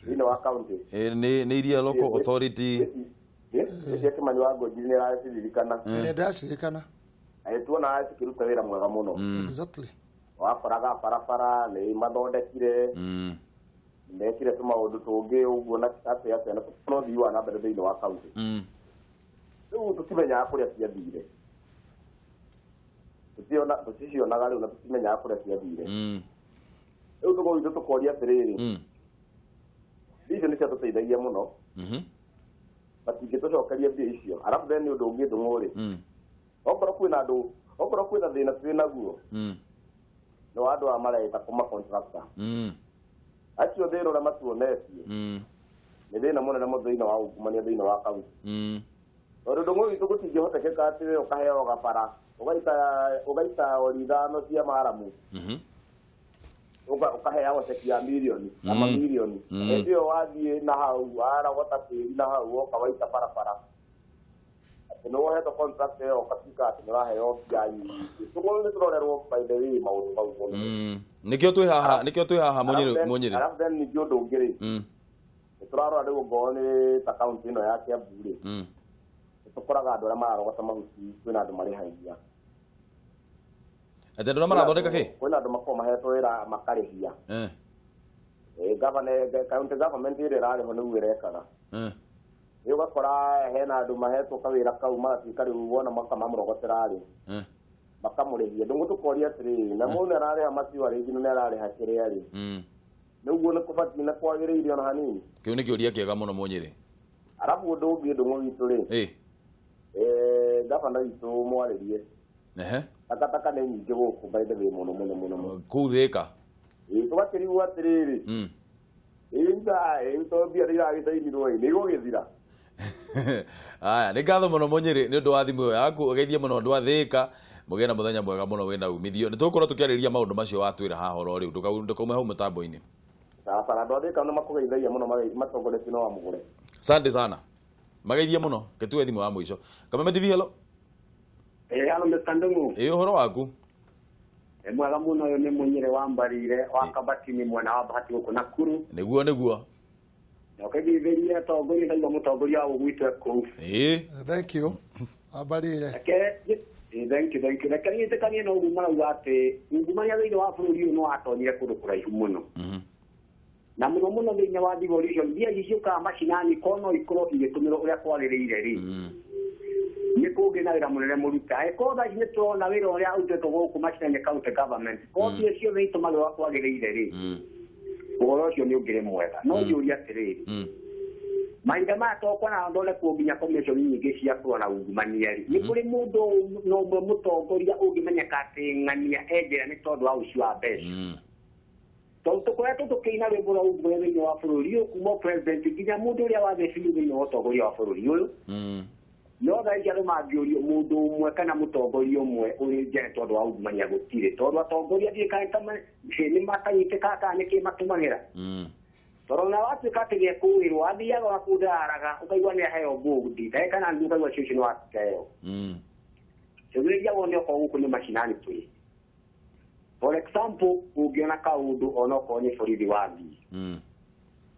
Thĩinĩ wa county. Nĩ iria local authority. Cia Kĩmani wa Ngũnji nĩ araciririkanana. Nĩ ndacirikana. Tuonaga cikĩruta wĩra mwega mũno. Exactly. Wakoraga barabara nĩ mathondekire, mekire tũmaũndũ tũngĩ ũguo na atĩa atĩa na no ũthii wa na mbere thĩinĩ wa county. Rĩu tũtimenyaga kũrĩa ciathire. Tũticionaga rĩu na tũtimenyaga kũrĩa ciathire. Rĩu tũgũ witũ tũkoria atĩrĩrĩ, mbia icio nĩ ciatũteithagia mũno, matingĩtũcokeria mbia icio. Arabu then nĩ ũndũ ũngĩ Ndũng'ũ rĩ, okorwo kwĩna andũ, okorwo kwĩna thĩna twĩ naguo, nĩ wa andũ aya mareta kũma contractor. Acio thĩna ũrĩa matuonetie nĩ thĩna mũnene mũno thĩinĩ wa ungumania thĩinĩ wa county. Tondũ Ndũng'ũ witũ gũtingĩhotekeka atĩ we ũkaheo gabara, ũgaita ori ithano cia maramu, ũkaheagwo ceki ya mirioni na mamirioni. Hĩndĩ ĩyo wathiĩ na hau warogota tĩri na hau woka waita barabara, atĩ nĩ wohetwo contract ĩyo ũgatuĩka atĩ nĩ ũraheo mbia nyingĩ. Tũgũ nĩ tũrorerwo by the way maũndũ mau mũno. Nĩkĩo twĩ haha, nĩkĩo twĩ haha Mũnyĩrĩ. Arabu then ningĩ ũndũ ũngĩ rĩ, nĩ tũrarora rĩu ongorwo nĩ ta county ĩno ya Kiambu rĩ, nĩ tũkoraga andũ arĩa mararogota mahuti kwĩna andũ marĩhagia. Atĩ andũ arĩa marathondeka kĩ? Kwĩna andũ makoragwo mahetwo wĩra makarĩhia. Governor county government ĩrĩa ĩrarĩ ho nĩguo ĩrekaga. Rĩu ũgakora hena andũ mahetwo kawĩra kau magatuĩka rĩu wona makamamũrogotera rĩ. Makamũrĩhia. Ndũngũ tũkoria atĩrĩrĩ, na mũndũ nĩararĩha maciwa rĩngĩ na nĩararĩha kĩrĩa rĩ. Nĩguo nĩ kũbatiĩ na kwagĩrĩire ona hanini. Kĩu nĩ kĩũria kĩega mũno Mũnyĩrĩ. Arabu ũndũ ũngĩ Ndũng'ũ witũ rĩ. Gavana witũ mwarĩrie. Takataka nĩ nyingĩ gũkũ by the way mũno mũno mũno mũno. Kũu Thĩka. Tũgakĩrigwo atĩrĩrĩ. Ĩta mbia iragĩcainirwo ĩ nĩ igũgĩthira. Aya, nĩ ngatho mũno Mũnyĩrĩ nĩ ũndũ wa thimũ ĩyo yaku, ũgeithie mũno andũ a Thĩka, mũgĩe na mũthenya mwega mũno wĩna umithio. Nĩ tũgũkorwo tũkĩarĩrĩria maũndũ macio watwĩra haha oro rĩu, ndũkaume hau mũtambo-inĩ. Sawa, andũ a Thĩka nĩ makũgeithagia mũno matongoretio no Wamũgũre. Asante sana. Mageithie mũno, gĩtue thimũ ya mũico. Kameme TV, hello. Hello Mr. Ndung'u. Ũhoro waku? Mwega mũno, ũyũ nĩ Mũnyĩrĩ wa Mbarire wa Kabatini mwena wa Bahati gũkũ Nakuru. Nĩguo nĩguo. Na ũkĩgeithĩria atongoria ndaigua mũtongoria wa gwitũ kũu. Thank you. Ambarire. Thank you, thank you. Reke nyitĩkanie na ũguo marauga atĩ ungumania thĩinĩ wa bũrũri ũyũ nĩ watonyire kũndũ kũraihu mũno. Na mũno mũno thĩinĩ wa devolution mbia ici ciũkaga macinani korwo no ikorwo igĩtũmĩrwo ũrĩa kwagĩrĩire rĩ. Nĩ kũngĩ na wĩra mũnene mũrute. Angĩkorwo thaa ici nĩ tũrona wĩra ũrĩa ũrutĩtwo gũkũ macinani county government, korwo mbia ciothe itũmagĩrwo ũrĩa kwagĩrĩire rĩ, ũhoro ũcio nĩ ũngĩrĩ mwega. No njũrie atĩrĩrĩ, mahinda maya tokona thondekwo nginya commission nyingĩ cia kũrũa na ungumania rĩ, nĩ kũrĩ mũndũ na ũmwe mũtongoria ũngĩmenyeka atĩ ng'ania e njera nĩ tondũ wa ũici wa mbeca. Tondũ tũkoretwo tũkĩina rwĩmbo rwa ungumania thĩinĩ wa bũrũri ũyũ kuma president nginya mũndũ ũrĩa wa thĩ biũ thĩinĩ wa ũtongoria wa bũrũri ũyũ. No thaa ici andũ mangĩũrio mũndũ ũmwe kana mũtongoria ũmwe ũrĩ njera tondũ wa ungumania gũtirĩ, tondũ atongoria ndiũĩ kana nĩ makanyitĩkaga kana nĩkĩ matũmagĩra. Tondũ ona watuĩka atĩ nĩekũĩrwo athiaga ona kũu ndaraga ũkaigua nĩ aheo mbũndi ndagĩka kana nuthu ũkaigua ũcio nĩ wateo. Cũthĩrĩria wone okorwo gũkũ nĩ macinani tũrĩ. For example, ũngĩona kaũndũ ona okorwo nĩ borithi wathiĩ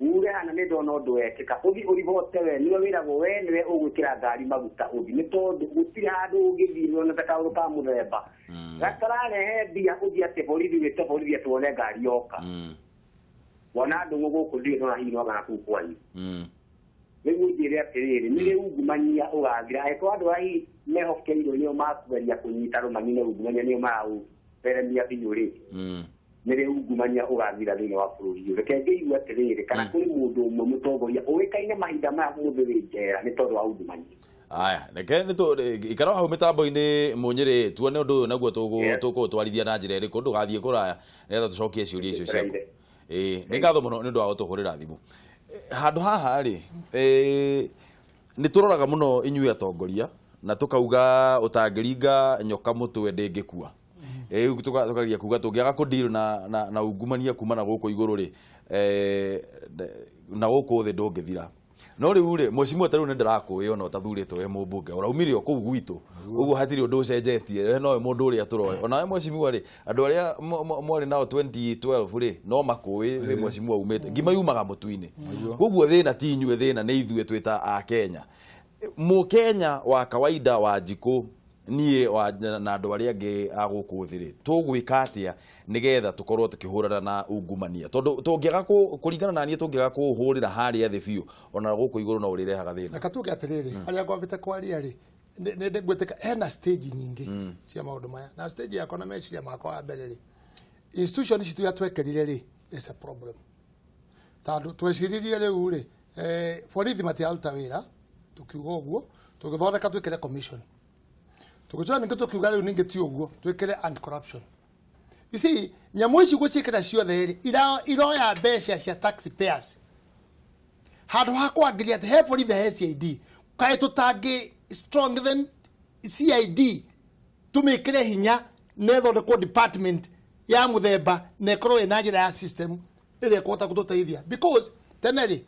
uge hana nĩ ndona ũndũ wekĩka, ũthiĩ ũribote we nĩwe wĩragwo we nĩwe ũgwĩkĩra ngari maguta ũthiĩ, nĩ tondũ gũtirĩ handũ ũngĩthiĩ wone ta kaũndũ ka mũthemba gatararehe mbia ũthiĩ atĩ borithi wĩte borithi atĩ wone ngari yoka. Wona Ndũng'ũ gũkũ ndirĩ ndona hihi no kana kũu kwanyu. Rĩu njĩre atĩrĩrĩ, nĩ rĩ ungumania ũgathira? Angĩkorwo andũ arĩa hihi mehokeirwo nĩo makũgeria kũnyita rũmani na ungumania nĩo maraũtheremia biũ rĩ, nĩ rĩ ungumania ũgathira thĩinĩ wa bũrũri ũyũ? Reke ngĩigue atĩrĩrĩ, kana kũrĩ mũndũ ũmwe mũtongoria ũĩkaine mahinda maya mũthĩ wĩ njera nĩ tondũ wa ungumania. Aya, reke nĩ ikara hau mĩtambo-inĩ Mũnyĩrĩ, tuone ũndũ ũyũ naguo tũkũũtwarithia na njĩra ĩrĩkũ, ndũgathiĩ kũraya nĩgetha tũcokie ciũria icio ciaku. Nĩ ngatho mũno nĩ ũndũ wa gũtũhũrĩra thimũ. Handũ haha rĩ, nĩ tũroraga mũno inyuĩ atongoria na tũkauga ũtangĩringa nyoka mũtwe ndĩngĩkua. Rĩu tũkageria kuga tũngĩaga kũdeal na ungumania kuma na gũkũ igũrũ rĩ, na gũkũ thĩ ndũngĩthira. No rĩu rĩ, mheshimiwa ta rĩu nĩ ndĩrakũĩ ona ũtathurĩtwo wĩ mũmbunge, ũraumire o kũu gwitũ, ũguo hatirĩ ũndũ ũcenjetie, we nowe mũndũ ũrĩa tũroĩ. Ona we mheshimiwa rĩ, andũ arĩa mwarĩ nao 2012 rĩ, no makũĩ wĩ mheshimiwa umĩte, ngima yumaga mũtu-inĩ. Koguo thĩna ti inyuĩ, thĩna nĩ ithuĩ twĩ ta Akenya. Mũkenya wa kawaida wa njikũ niĩ na andũ arĩa angĩ a gũkũ thĩ rĩ, tũgwĩka atĩa nĩgetha tũkorwo tũkĩhũrana na ungumania? Tondũ tũngĩaga kũringana na niĩ tũngĩaga kũũhũrĩra harĩa thĩ biũ, ona gũkũ igũrũ no ũrĩrehaga thĩna. Reke tuge atĩrĩrĩ, harĩa ngwambĩte kwaria rĩ, nĩ ngwĩtĩka hena stage nyingĩ cia maũndũ maya, na stage yakwa na meciria makwa wa mbere rĩ, institution ici turia twekerire rĩ, is a problem. Tondũ tweciririe rĩu rĩ, borithi matiraruta wĩra, tukiuga ũguo, tũgĩthondeka twĩkĩre commission. Tukicoka ningĩ tũkiuga rĩu ningĩ ti ũguo, twĩkĩre anti corruption. You see, nyamũ ici gũciĩkĩra ciothe rĩ, iroya mbeca cia taxpayers. Handũ ha kwagĩria atĩ he borithi he CID, kaĩ tũtangĩ strengthen CID, tũmĩkĩre hinya na ĩthondekwo department ya mũthemba na ĩkorwo ĩna njĩra ya system ĩrĩa ĩkũhota gũtũteithia. Because tene rĩ,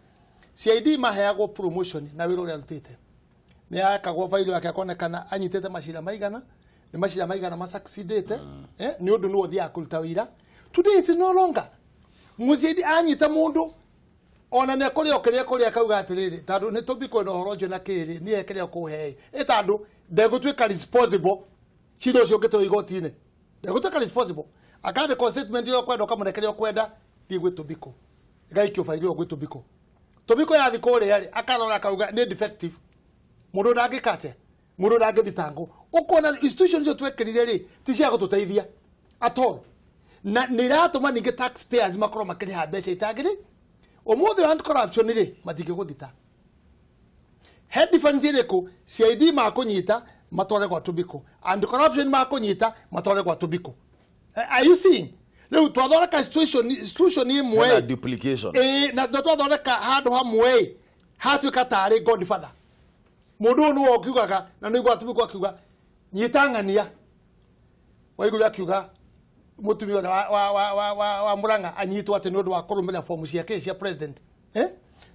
CID maheagwo promotion na wĩra ũrĩa arutĩte. Nĩ akagwo failo yake akonekana anyitĩte macira maigana, nĩ macira maigana masucceedĩte, nĩ ũndũ nĩwe ũthiaga kũruta wĩra. Today it's no longer. MũCID anyita mũndũ ona nĩ akũrĩa kĩrĩa kũrĩa akauga atĩrĩrĩ, tondũ nĩ tũmbikwo na ũhoro ũcio na kĩrĩ, niĩ kĩrĩa ũkũhe ĩ tondũ ndegũtuĩka responsible cira ũcio ũngĩtwarwo igoti-inĩ, ndegũtuĩka responsible. Akandĩkwo statement ĩrĩa ũkwenda ũkamũne kĩrĩa ũkwenda, thiĩ gwĩ tũmbikwo. Ĩgaikio bairi gwĩ Tobiko. Tobiko yathi kũrĩa rĩ, akarora akauga nĩ defective. Mũndũ ndangĩka atĩa? Mũndũ ndangĩthitangwo. Ũkona institution icio twekĩrire rĩ, ti cia gũtũteithia at all. Na nĩ iratũma ningĩ taxpayers makorwo makĩrĩha mbeca itagĩrĩ. Ũmũthĩ anti corruption rĩ, matingĩgũthita. He difference ĩrĩkũ CID makũnyita matware gwa Tobiko, anti corruption makũnyita matware gwa Tobiko. Are you seeing? Rĩu twathondeka institution ĩmwe na duplication. Na twathondeka handũ hamwe hatuĩka tarĩ godfather. Mũndũ ũyũ nĩwe ũkiugaga na nĩigua Tobiko akiuga nyita ng'ania. Waigua akiuga mũtumia ũrĩa wa Murang'a anyitwo atĩ nĩ ũndũ wa kũrũmĩrĩra fomu ciake cia president. Nĩ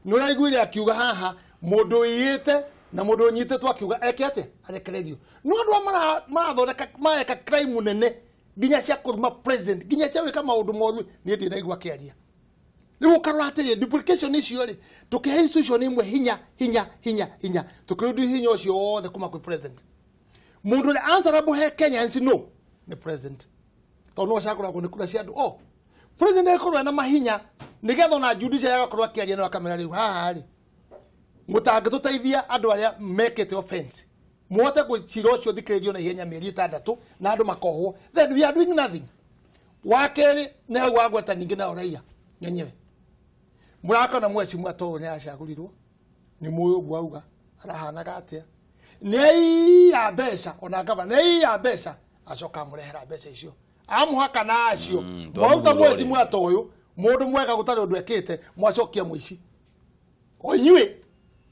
ũraiguire akiuga haha mũndũ ũiyĩte na mũndũ ũnyitĩtwo akiuga eke atĩa arekererio. No andũ aya marathondeka mareka crime nene nginya cia kũruma president, nginya cia gwĩka maũndũ moru, niĩ ndĩraigua akĩaria. Rĩu ũkarora atĩrĩ, duplication icio rĩ, tũkĩhe institution ĩmwe hinya hinya hinya hinya, tũkĩruta hinya ũcio wothe kuma kwĩ president. Mũndũ ũrĩa answerable he Kenyans no nĩ president. Tondũ no acagũragwo nĩ kura cia andũ o. President akorwo ena mahinya nĩgetha ona judiciary agakorwo akĩaria no akamera rĩu haha rĩ, mũtangĩtũteithia andũ arĩa mekĩte offense muhote gwĩcira ũcio thikĩrĩrio na ihenya mĩeri 6 na andũ makohwo, then we are doing nothing. Wa kerĩ nĩ hau wagweta ningĩ nao raia nyenyewe. Mũrakona mheshimiwa to nĩ acagũrirwo nĩ mũĩ ũguo auga arahanaga atĩa, nĩ aiya mbeca ona gavana nĩ aiya mbeca acoka amũrehera mbeca icio amũhaka na acio mwauta mheshimiwa to ũyũ mũndũ mwega gũtarĩ ũndũ ekĩte mwacokia mũici o inyuĩ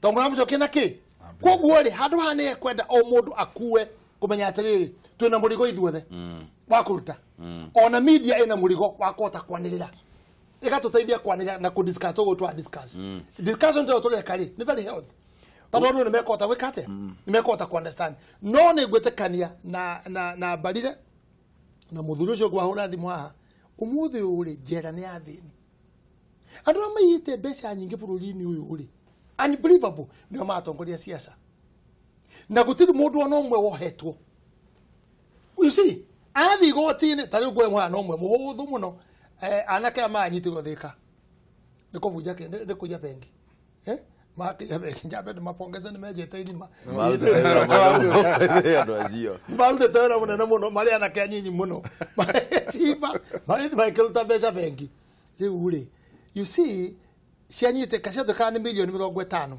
to mũramũcokia na kĩ. Koguo rĩ, handũ haha nĩ ekwenda o mũndũ akue kũmenya atĩrĩrĩ, twĩna mũrigo ithuothe wa kũruta. Ona media ĩna mũrigo wa kũhota kwanĩrĩra, ĩgatũteithia kwanĩrĩra na kũ-discuss ũguo twa discuss. Discussion tũrĩa tũreka rĩ, nĩ very healthy. Tondũ andũ nĩ mekũhota gwĩka atĩa? Nĩ mekũhota kũ-understand. No nĩ ngwĩtĩkania na Mbarire na mũthuri ũcio ngwahũra thimũ haha, ũmũthĩ ũyũ rĩ, njera nĩ athĩni. Andũ arĩa maiyĩte mbeca nyingĩ bũrũri-inĩ ũyũ rĩ, unbelievable, nĩo maratongoria siasa. Na gũtirĩ mũndũ ona ũmwe wohetwo. You see, athiĩ igoti-inĩ, ta rĩu nguoya mũhano ũmwe mũhũthũ mũno, anake aya maranyitirwo Thĩka nĩ kũbunja nĩ kũiya bengi. Makĩiya bengi, njambe ndĩmapongeze nĩ menjete irima. Andũ acio marutĩte wĩra mũnene mũno, marĩ anake anyinyi mũno. Magĩcimba, magĩthiĩ makĩruta mbeca bengi. Rĩu rĩ, you see, cianyitĩka ciatuĩkaga nĩ milioni 50.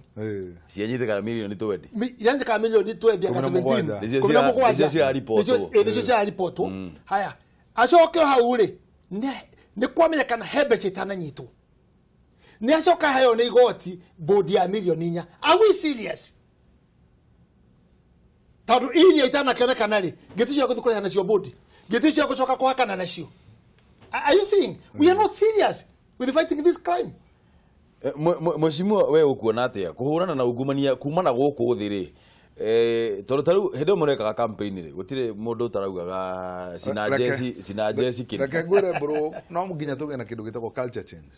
Cianyitĩkaga milioni 20. Cianyitĩkaga milioni 20 anga 17. Nĩcio ciraribotwo. Nĩcio ciraribotwo. Haya, acoke hau rĩ, nĩ kwamenyekana he mbeca itananyitwo. Nĩ acoka heo nĩ igoti bodi ya milioni 4. Are we serious? Tondũ iria itanakĩonekana rĩ, ngĩti cio gũthiĩ kũrĩha nacio bodi, ngĩti cio gũcoka kũhakana nacio. Are you seeing? We are not serious with fighting this crime. Mheshimiwa, we ũkuona atĩa kũhũrana na ungumania kuma na gũkũ thĩ rĩ, tondũ ta rĩu hĩndĩ ĩyo mũrekaga campaign rĩ, gũtirĩ mũndũ ũtaraugaga sina jeci kĩndũ. Reke ngwĩre bro, no nginya tũgĩe na kĩndũ gĩtagwo culture change.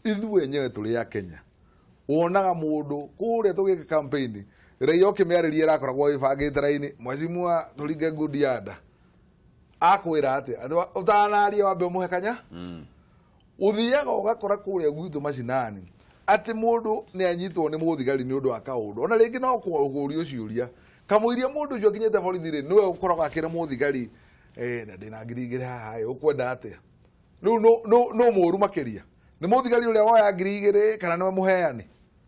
Ithuĩ enyewe tũrĩ a Kenya. Wonaga mũndũ kũrĩa tũgĩka campaign, raia ũkĩmĩarĩria ĩrakoragwo ĩbangĩte raini, mheshimiwa tũringe ngundi ya nda. Akwĩra atĩa? Ũtanaria wambe ũmũhe kanya? Ũthiaga ũgakora kũrĩa gwitũ macinani atĩ mũndũ nĩ anyitwo nĩ mũthigari nĩ ũndũ wa kaũndũ, ona rĩngĩ no kũũrio ciũria kamũiria mũndũ ũcio akinyĩte borithi rĩ, nĩwe ũkoragwo akĩra mũthigari na ndĩna 2,000 haha ĩ, ũkwenda atĩa? Rĩu no mũũru makĩria nĩ mũthigari ũrĩa woya 2,000 kana nĩwe mũheani?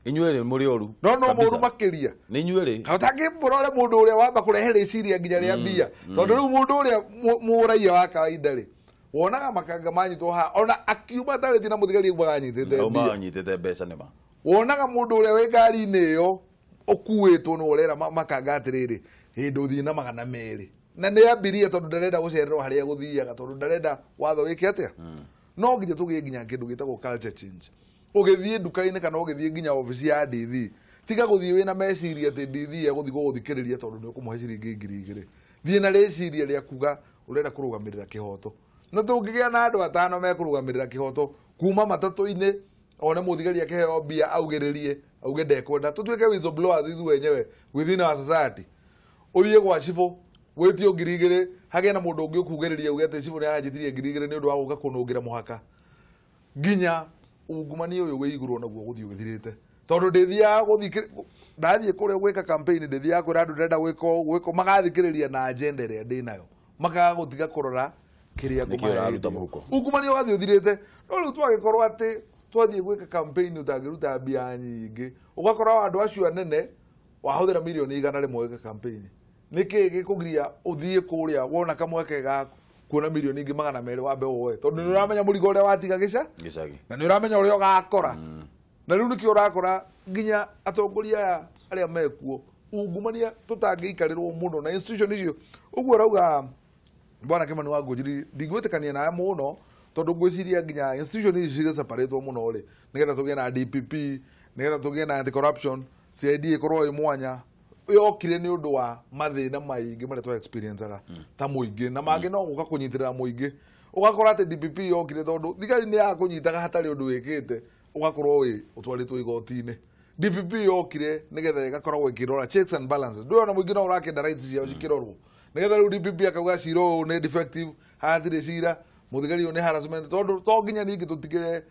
Inyuĩ rĩ mũrĩ oru. No mũũru makĩria nĩ inyuĩ rĩ. Ũtangĩmũrore mũndũ ũrĩa wamba kũrehe rĩciria nginya rĩa mbia, tondũ rĩu mũndũ ũrĩa mũraia wa kawaida rĩ, wonaga makanga manyitwo haha ona akiuma tarĩti na mũthigari aumaga anyitĩte mbia. Anyitĩte mbeca nĩma. Wonaga mũndũ ũrĩa wĩ ngari-inĩ ĩyo ũkuĩtwo nĩ ũrera makanga atĩrĩrĩ, hĩndĩ ũthiĩ na 200 na nĩ ambirie tondũ ndarenda gũcererwo harĩa gũthiaga, tondũ ndarenda watho wĩke atĩa. No nginya tũgĩe nginya kĩndũ gĩtagwo culture change. Ũgĩthiĩ nduka-inĩ kana ũgĩthiĩ nginya obici ya DV, tiga gũthiĩ wĩna meciria atĩ DV egũthiĩ gũgũthikĩrĩria tondũ nĩ ũkũmũhe ciringi 2,000. Thiĩ na rĩciria rĩa kuga ũrenda kũrũgamĩrĩra kĩhoto. Na tũngĩgĩa na andũ 5 mekũrũgamĩrĩra kĩhoto kuma matatũ-inĩ, one mũthigari akĩheo mbia augĩrĩrie auge ndekwenda, tũtuĩke whistleblowers ithuĩ enyewe within our society. Ũthiĩ gwa cibũ wĩtio 2,000, hagĩe na mũndũ ũngĩ ũkugĩrĩria uge atĩ cibũ nĩ aranjĩtirie 2,000 nĩ ũndũ wa gũka kũnũngĩra mũhaka. Nginya Ungumania ũyũ wĩ igũrũ naguo gũthiĩ ũgĩthirĩte. Tondũ ndĩthiaga gũthiĩ ndathiĩ kũrĩa gwĩka campaign ndĩthiaga kwĩra andũ ndĩrenda gwĩka gwĩka magathikĩrĩria na agenda ĩrĩa ndĩnayo. Makaga gũtiga kũrora kĩrĩa ngũmahe. Ungumania ũgathiĩ ũthirĩte. No rĩu twagĩkorwo atĩ twathiĩ gwĩka campaign ũtangĩruta mbia nyingĩ. Ũgakora andũ acio anene wahũthĩra mirioni 100 gwĩka campaign. Nĩkĩ gĩkũgiria ũthiĩ kũrĩa wona kamweke gaku kuona mirioni ingĩ 200 wambe woe tondũ nĩ ũramenya mũrigo ũrĩa watiga gĩcagi na nĩ ũramenya ũrĩa ũgakora na rĩu nĩkĩo ũrakora nginya atongoria aya arĩa mekuo ungumania tũtangĩikarĩrwo mũno na institution icio ũguo ũrauga bwana Kimani wa Ngũnjiri ndingwĩtĩkania nawe mũno tondũ ngwĩciria nginya institution ici cigĩseparatwo mũno rĩ nĩgetha tũgĩe na DPP nĩgetha tũgĩe na anti corruption CID ĩkorwo ĩ mwanya yokire nĩ ũndũ wa mathĩna maingĩ marĩa twa experienceaga ta mũingĩ na mangĩ no gũka kũnyitĩrĩra mũingĩ ũgakora atĩ DPP yokire tondũ thigari nĩ yakũnyitaga hatarĩ ũndũ wĩkĩte ũgakorwo wĩ ũtwarĩtwo igoti-inĩ. DPP yokire nĩgetha ĩgakoragwo ĩkĩrora checks and balances ndũyona mũingĩ no ũrakĩenda rights ciao cikĩrorwo nĩgetha rĩu DPP akauga cira ũyũ nĩ defective hatirĩ cira mũthigari ũyũ nĩ harassment tondũ to nginya ningĩ tũtigĩre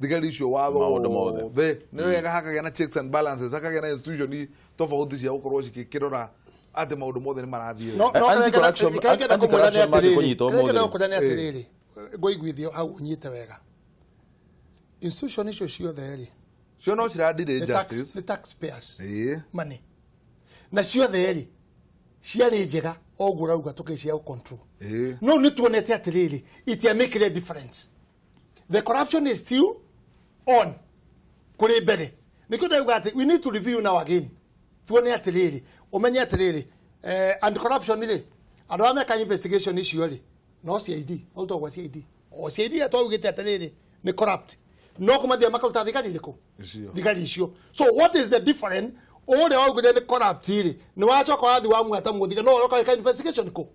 thigari icio watho mothe nĩ wega hakagĩa na checks and balances hakagĩa na institution tofauti cia gũkorwo cikĩrora atĩ maũndũ mothe nĩ marathiĩ. Nĩ atĩrĩrĩ ngũiguithio hau ũnyite wega institution icio ciothe rĩ cio no ciradire justice nĩ taxpayers money na ciothe rĩ ciarĩ njega o ũguo ũrauga tũkĩcia control no nĩ tuonete atĩrĩrĩ itiamĩkire difference. The corruption is still on kũrĩ mbere nĩkĩo ndauga atĩ we need to review now again tuone atĩrĩrĩ ũmenye atĩrĩrĩ anti corruption rĩ andũ arĩa meka investigation icio rĩ no CID ũtogwa CID o CID yatwaugĩte atĩrĩrĩ nĩ corrupt no kũmathia makaruta thigari irĩkũ thigari icio. So what is the difference ũrĩa waugire nĩ corrupt rĩ nĩ wacoka wathi wamwata mũthigari no ũroka wĩka investigation kũ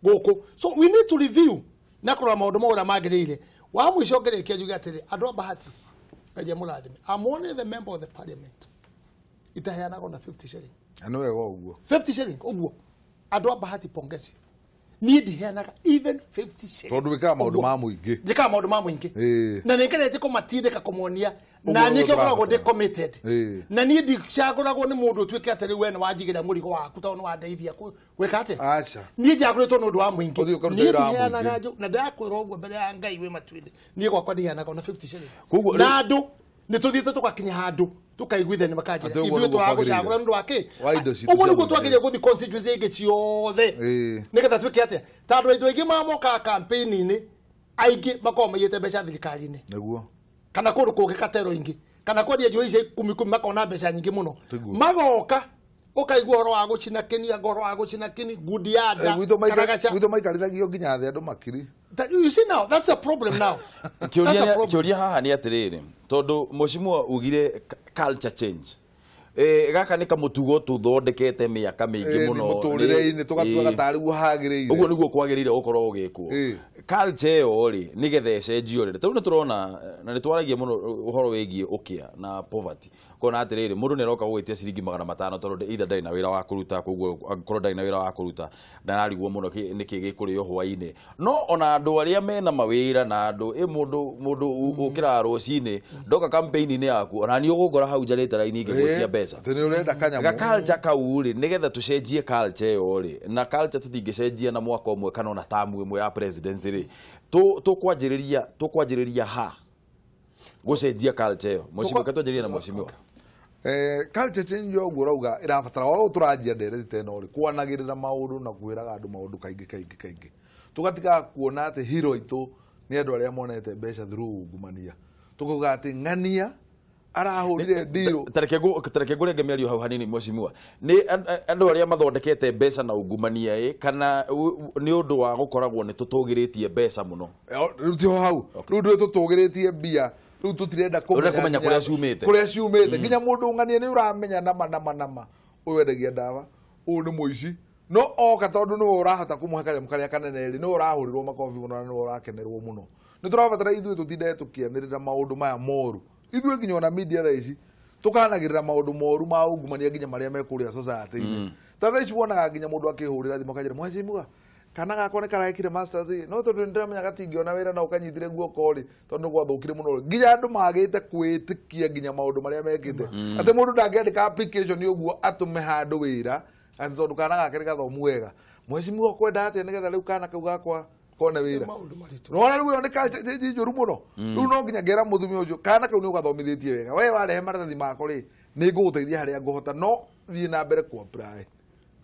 gũkũ. So we need to review na kũrora maũndũ mau ũrĩa magĩrĩire. Wa mũico ngĩrĩkia njuge atĩrĩ andũ a Bahati Ngai amũrathime I'm only the member of the parliament itaheanaga na 50 shilling. Na nĩ wega ũguo 50 shilling ũguo andũ a Bahati pongezi niĩ ndiheanaga even 50 shilling tondũ wĩkaga maũndũ ma mũingĩ njĩkaga maũndũ ma mũingĩ na nĩ ngeretie kũmatindĩka kũmonia na niĩ ngoragwo ndĩ committed na niĩ ndicagũragwo nĩ mũndũ ũtuĩke atĩ rĩu we nĩ wanjigĩra mũrigo waku tondũ nĩ wandeithia gwĩka atĩa. Aca niĩ njagũrĩtwo nĩ ũndũ wa mũingĩ niĩ ndiheanaga na ndakwĩra ũguo mbere ya Ngai wĩ matu-inĩ niĩ gwakwa ndiheanaga ona 50 shilling na andũ nĩ tũthiĩte tũgakinya handũ tukaiguithania makanjĩra ithuĩ tũragũcagũra nĩ ũndũ wa kĩ ũguo nĩguo twagĩrĩire gũthiĩ constituency ingĩ ciothe nĩgetha twĩke atĩa ta andũ aingĩ mamokaga campaign-inĩ aingĩ makoragwo maiyĩte mbeca thirikari-inĩ nĩguo kana kũndũ kũngĩ katero ingĩ kana kwendia njohi icia ikumi ikumi makona mbeca nyingĩ mũno magoka ũkaigua ũhoro wa gũcina kĩni anga ũhoro wa gũcina kĩni ngundi ya nda karagaca gwitũ maikarithagio nginya thĩ andũ makiri. You see now, that's a problem now. Kĩũria haha nĩ atĩrĩrĩ tondũ mheshimiwa ugire culture change gaka nĩ kamũtugo tũthondekete mĩaka mĩingĩ mũno mũtũrĩre-inĩ tũgatuaga tarĩ guo hagĩrĩire ũguo nĩguo kwagĩrĩire gũkorwo ũgĩkwo culture ĩyo rĩ nĩgetha ĩcenjio rĩ tondũ nĩ tũrona na nĩ twaragia mũno ũhoro wĩgiĩ ũkĩa na poverty kona atĩrĩrĩ mũndũ nĩ aroka gũgwĩtia ciringi 500 tondũ either ndarĩ na wĩra wa kũruta koguo angĩkorwo ndarĩ na wĩra wa kũruta ndararigwo mũno nĩkĩ gĩkũrĩo hwaĩ-inĩ no ona andũ arĩa mena mawĩra na andũ ĩ mũndũ ũkĩraga rũcinĩ ndoka campaign-inĩ yaku ona niĩ ũgũngora hau njarĩte raini ngĩgwĩtia mbeca atĩ nĩ ũrenda kanyamũ ga culture kau rĩ nĩgetha tũcenjie culture ĩyo rĩ na culture tũtingĩcenjia na mwaka ũmwe kana ona tamu ĩmwe ya presidency rĩ tũkwanjĩrĩria ha gũcenjia culture ĩyo mheshimiwa katwanjĩrĩria na mheshimiwa culture change ũguo ũrauga ĩrabatara o tũranjia ndereti ta ĩno rĩ kwanagĩrĩra maũndũ na kwĩraga andũ maũndũ kaingĩ kaingĩ kaingĩ tũgatigaga kuona atĩ hero itũ nĩ andũ arĩa monete mbeca through ungumania tũkauga atĩ ng'ania arahũrire ndirũ tareke ngũrenge mĩario hau hanini mheshimiwa nĩ andũ arĩa mathondekete mbeca na ungumania ĩ kana nĩ ũndũ wa gũkoragwo nĩ tũtũgĩrĩtie mbeca mũno rĩu tiho hau rĩu ndũĩ tũtũgĩrĩtie mbia rĩu tũtirenda kũmenya kũrĩa ciumĩte kũrĩa ciumĩte nginya mũndũ ng'ania nĩ ũramenya nama nama nama ũyũ endagia ndawa ũyũ nĩ mũici no oka tondũ nĩwe ũrahota kũmũhe kanyamũ karĩa kanene rĩ nĩwe ũrahũrĩrwo makobi mũno na nĩwe ũrakenerwo mũno nĩ tũrabatara ithuĩ tũtinde tũkĩanĩrĩra maũndũ maya moru ithuĩ nginya ona media thaa ici tũkanagĩrĩra maũndũ moru ma ungumania nginya marĩa me kũrĩa society-inĩ ta thaa ici wonaga nginya mũndũ akĩhũrĩra thimũ akanjĩra mheshimiwa Kana gakwa nĩ karekire masters ĩ, no tondũ nĩndĩramenya gatingĩona wĩra na ũkanyitire guoko rĩ, tondũ nĩ gwathũkire mũno rĩ. Nginya andũ magĩte kwĩtĩkia nginya maũndũ marĩa mekĩte. Atĩ mũndũ ndangĩandĩka application ũguo atũme handũ wĩra, atĩ tondũ kana gake nĩ gathomu wega. Mheshimiwa ũkwenda atĩa nĩgetha rĩu kana kau gakwa kone wĩra? Nĩwona rĩu ĩyo nĩ culture change njũru mũno. Rĩu no nginya ngera mũthumi ũcio kana kau nĩ ũgathomithĩtie wega. We warehe maratathi mako rĩ, nĩ ngũgũteithia harĩa ngũhota, no thiĩ na mbere kũ apply.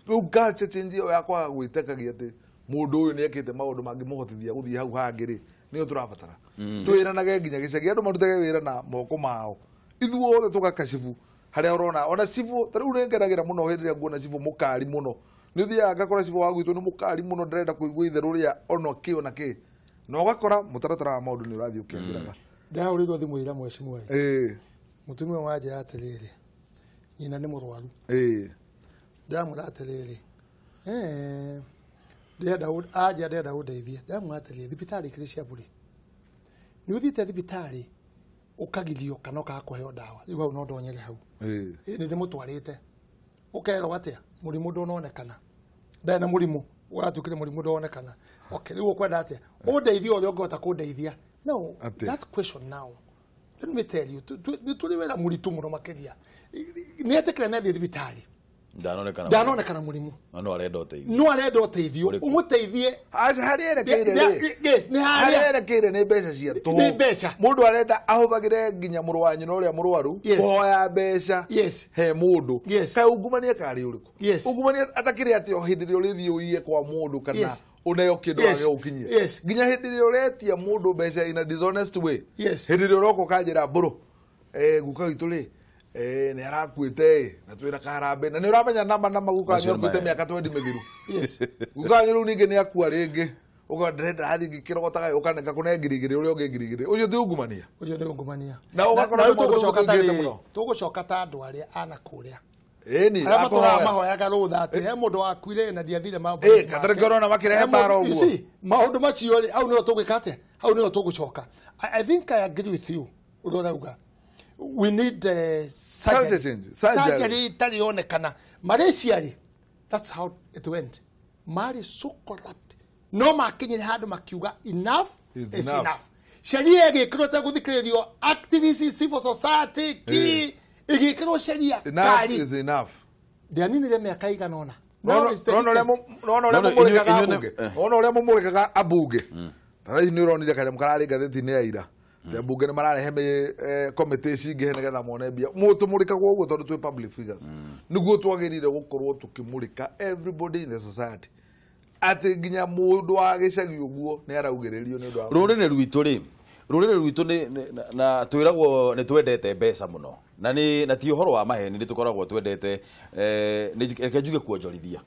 Rĩu culture change ĩyo ya kwaga gwĩtĩkagia atĩ mũndũ ũyũ nĩ ekĩte maũndũ mangĩmũhotithia gũthiĩ hau hangĩ rĩ, nĩyo tũrabatara. Twĩranage nginya gĩcagi, andũ marutage wĩra na moko mao. Ithuothe tũgakacibu harĩa ũrona ona cibu, ta rĩu nĩ ngenagĩra mũno hĩndĩ ĩrĩa nguona cibu mũkari mũno. Nĩ ũthiaga ngakora cibu wa gwitũ nĩ mũkari mũno, ndĩrenda kũigua itherũ rĩa ona kĩ ona kĩ. Na ũgakora mũtaratara wa maũndũ nĩ ũrathiĩ ũkĩagĩraga. Ndahũrĩirwo thimũ ira mheshimiwa. Mũtumia wanjĩra atĩrĩrĩ, nyina nĩ mũrwaru. Ndamwĩra atĩrĩrĩ, ndĩrenda anja ndĩrenda ũndeithie. Ndamwĩra atĩrĩrĩ, thibitarĩ ikĩrĩ cia bũrĩ. Nĩ ũthiĩte thibitarĩ ũkagirio kana ũkaga kũheo ndawa. Rĩu hau no ndonyere hau. Ĩ nĩ ndĩmũtwarĩte. Ũkerwo atĩa? Mũrimũ ndũnonekana. Ndarĩ na mũrimũ, ũratuĩkire mũrimũ ndũnonekana. Okay, rĩu ũkwenda atĩa? Ũndeithie ũrĩa ũngĩhota kũndeithia. No, that question now. Let me tell you, nĩ tũrĩ wĩra mũritũ mũno makĩria. Nĩ etĩkĩra nĩ athiĩ thibitarĩ. Ndanonekana mũrimũ. No arenda ũteithio. No arenda ũteithio. Ũmũteithie. Aca harĩa erekeire rĩ. Yes, nĩ harĩa erekeire nĩ mbeca cia tũhũ. Nĩ mbeca. Mũndũ arenda ahũthagĩre nginya mũrũ wa nyina ũrĩa mũrwaru kũhoya mbeca he mũndũ. Kaĩ ungumania karĩ ũrĩkũ? Ungumania atakĩrĩ atĩ o hĩndĩ ĩrĩa ũrĩthiĩ ũiye kwa mũndũ kana ũneo kĩndũ wage gũkinyia. Nginya hĩndĩ ĩrĩa ũretia mũndũ mbeca in a dishonest way. Hĩndĩ ĩrĩa ũroka ũkanjĩra mbũrũ, guka witũ rĩ, nĩ arakuĩte na twĩna karambe na nĩ ũramenya nama nama guka wanyu akuĩte mĩaka 20 mĩthiru. Guka wanyu rĩu ningĩ nĩ akua rĩngĩ, ũka ndĩrenda athiĩ ngĩkĩrogotaga ũkanenga kũne 2,000 ũrĩa ũngĩ 2,000. Ũcio ti ungumania. Ũcio nĩ ungumania. Na ũgakora nĩ maũndũ tũingĩhĩte mũno. Tũgũcoka ta andũ arĩa ana kũrĩa. Ĩni, arĩa matũraga mahoyaga rũtha atĩ he mũndũ wakuire na ndiathire maũndũ. Katarĩ kĩo ũrona makĩrehe mbara ũguo. Maũndũ macio rĩ, hau nĩho tũgwĩka atĩa? Hau nĩho tũgũcoka. I think I agree with you ũrĩa ũrauga. We need surgery. Change. Surgery itarĩ yonekana. Malaysia rĩ, that's how it went. Marĩ so corrupt. No makinyire handũ makiuga enough is enough. Sheria ĩgĩkĩrwo ĩtegũthikĩrĩrio, activists, civil society, ki ĩgĩkĩrwo sheria kari. Enough is enough. Ndianinire mĩaka igana ũna. Nona ũrĩa mũmũrĩkaga ambunge. Ta thaa ici nĩ ũronire kanyamũ kararĩ ngathĩti-inĩ ya ira. Mbunge nĩ mararehe committee cingĩhe nĩgetha mone mbia. Tũmũrĩkagwo ũguo tondũ twĩ public figures. Nĩguo twagĩrĩire gũkorwo tũkĩmũrĩka everybody in the society. Atĩ nginya mũndũ wa gĩcagi ũguo nĩ araugĩrĩrio nĩ ũndũ wa rũrĩrĩ rwitũ rĩ. Rũrĩrĩ rwitũ nĩ na twĩragwo nĩ twendete mbeca mũno. Na nĩ na ti ũhoro wa maheni nĩ tũkoragwo twendete reke njuge kuonjorithia.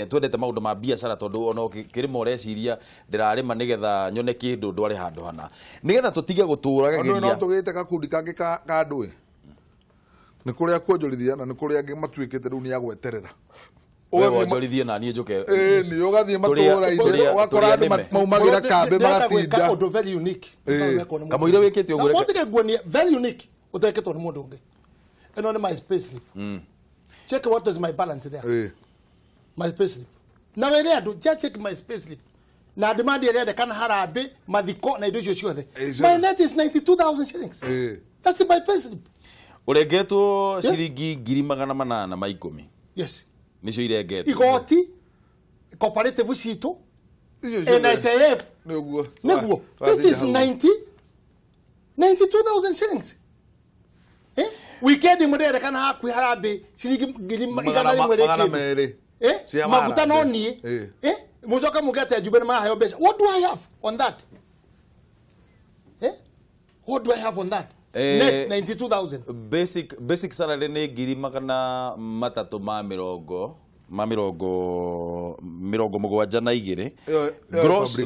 Twendete maũndũ ma biacara tondũ ona kĩrĩma ũreciria ndĩrarĩma nĩgetha nyone kĩndũ ndware handũ hana. Nĩgetha tũtige gũtũraga geria. No tũgĩte gakundi kangĩ ka andũ ĩ. Nĩ kũrĩa kuonjorithia na nĩ kũrĩa angĩ matuĩkĩte rĩu nĩ a gweterera. Wonjorithie na niĩ njũke. Nĩ ũgathiĩ matũũra-inĩ ũgakora andũ maumagĩra kambĩ magatinda. Ũndũ very unique. Kamũira wĩkĩte ũguo. Mũtige nguonie very unique ũtekĩtwo nĩ mũndũ ũngĩ. Ĩno nĩ my pay slip. Check what is my balance there. My pay slip. Na wĩre andũ just check my pay slip. Na demand ĩrĩa endekana harambĩ, mathiko na indo icio ciothe. My net is 92,000 shillings. That's my pay slip. Ũrengetwo ciringi 810. Yes. Nicio irengetwo. Igoti, cooperative citũ, NSSF. Nĩguo. Nĩguo. This is 92,000 shillings. Weekend mũndĩrekana hakuhĩ harambĩ ciringi 100 rĩkĩndũ. Maguta no niĩ. Mũcoke muge atĩ ajumbe nĩ maraheo mbeca. What do I have on that? What do I have on that? Net 92,000. Basic salary nĩ 372.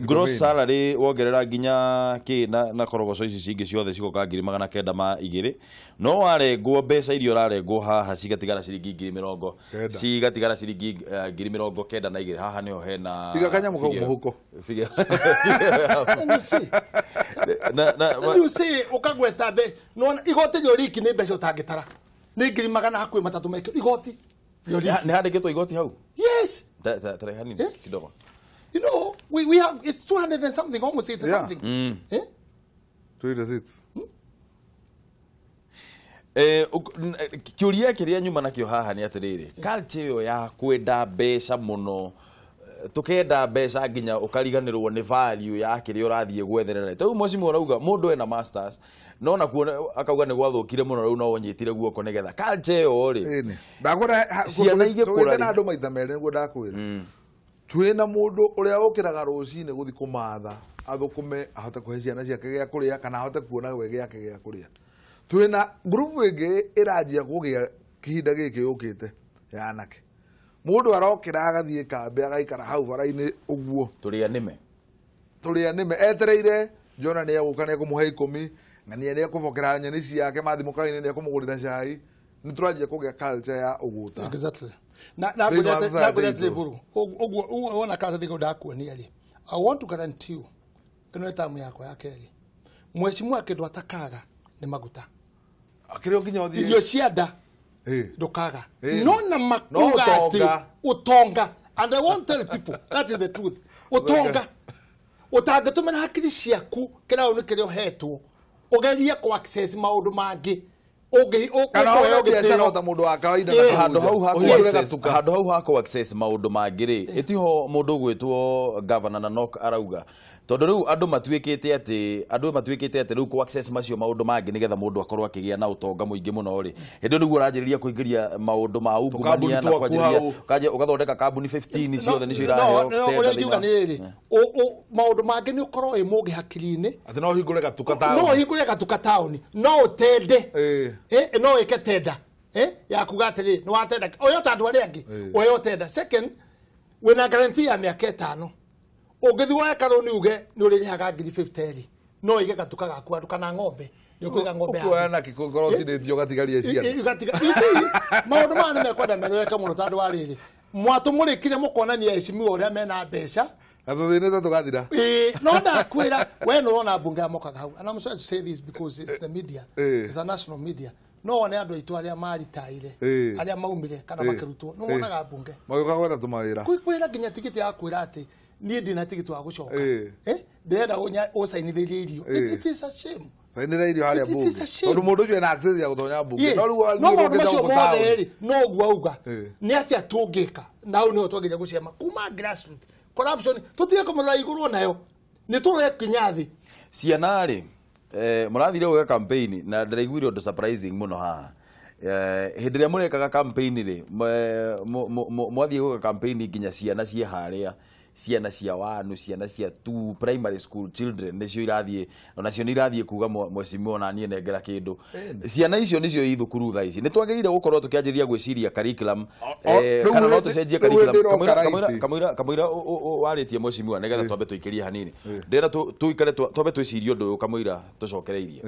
Gross salary wongerera nginya kĩ na korogoco ici cingĩ ciothe cigoka 902. No warengwo mbeca iria ũrarengwo haha cigatigara ciringi 90,000. Cigatigara ciringi 92,000. Haha nĩho hena iga kanyamũ kau mũhuko. Na you see ũkagweta mbeca no igoti rĩo riki nĩ mbeca ũtangĩtara. Nĩ 300 mekĩo igoti. Nĩ handĩkĩtwo igoti hau? Yes. Tarehe hanini kidogo. You know, We have, it's 200 and something, almost 80 something. Eh? 286. Kiuria kiria nyuma nakio haha ni atiriri, culture iyo ya kwenda mbeca muno, tukenda mbeca nginya ukariganirwo ni value ya kiria urathie gwetherera. Tau mheshimiwa urauga mundu ena masters no na kuona akauga ni gwathukire muno riu no unyitire guoko nigetha culture iyo ri ndakora ciana igikura na andu maita mere niguo ndakwira twina mundu uria ukiraga rucini guthi kumatha athukume ahote kuhe ciana ciake gia kuria kana ahote kuona we giake gia kuria. Twina group ingi iranjia kugia kihinda giki yukite ya anake. Mundu arokira agathie kambe agaikara hau bara-ini uguo turia nime etereire Jona ni eguka ni ekumuhe 10 ng'ania ni ekubokera nyeni ciake mathi mukaini ni ekumugurira cai. Ni turanjia kugia culture ya uguta. Exactly. Na ngũnyate buru uguo wona culture thiko ndakuonia ri. I want to guarantee you ino tamu yakwa ya keri mheshimiwa kindu atakaga ni maguta akirio nginya uthie irio cia nda ndukaga no na makuga ati utonga. And I won't tell people that is the truth. Utonga utangitumira hakiri ciaku kira ni kiria uhetwo ugerie ku access maundu mangi biacara ta mundu wa kawaida na handu hau ha ku access maundu mangi ri itiho mundu gwitwo governor na nok arauga tondu riu andu matuikite ati riu ku access macio maundu mangi nigetha mundu akorwo akigia na utonga muingi muno ri hindi niguo uranjiriria kuingiria maundu ma ungumania na kwanjiriria kaje ugathondeka kambuni 15 ciothe nicio iraheo. No uria ngiuga ni riri maundu mangi ni ukorwo wi mungi hakiri-ini ati no hingure gatuka tauni, no hingure gatuka tauni, no utende no wike tenda ya kuga atiri ni watenda oyo ta andu aria angi oyo tenda. Second, wina guarantee ya miaka 5 ungithi woe karoni uge ni urihaga ngiri 50 ri no ige gatuka gaku andu kana ng'ombe ni ukuiga ng'ombe yaku ukuoya na kiko ngoro tinĩtio ũgatigaria ciana. Maundu maya nĩ mekwenda meroreke mũno tondũ wa rĩrĩ mwatũmũrĩkire mũkonania heshimiwa ũrĩa mena mbeca na tũthĩnĩte tũgathira. No ndakwĩra we nĩ ũrona mbunge mokaga hau, and I'm sorry to say this because it's the media, it's a national media. No one andũ aitũ arĩa maritaire arĩa maumire kana makĩrutwo nĩ monaga mbunge magĩũka gwetha tũmawĩra kwĩra nginya tigiti ya kwĩra atĩ niĩ ndina tigiti wa gũcoka ndĩrenda ũcainithĩrie irio. It is a shame. Cainĩra irio harĩa mbunge tondũ mũndũ ũcio ena access ya gũtonya mbunge. No maũndũ macio mothe rĩ no ũguo auga nĩ atĩa tũngĩka na hau nĩho twagĩrĩire gũcema kuma grassroots corruption tũtige kũmĩrora igũrũ nayo nĩ tũrore kinya thĩ. Ciana rĩ mũrathire gwĩka campaign na ndĩraiguire ũndũ surprising mũno haha. Hĩndĩ ĩrĩa mũrekaga campaign rĩ mwathiĩ gwĩka campaign nginya ciana ciĩ harĩa, ciana cia 1 ciana cia 2 primary school children nicio irathiĩ onacio nĩ irathiĩ kuga mheshimiwa na niĩ nengera kĩndũ. Ciana icio nicio i thukuru thaa ici nĩ twagĩrĩire gũkorwo tũkĩanjĩrĩria gwĩciria curriculum kana no tũcenjie curriculum. Kamũira warĩtie mheshimiwa nĩgetha twambe tũikĩrie hanini ndĩrenda tũikare twambe twĩcirie ũndũ ũyũ kamũira tũcokereirie.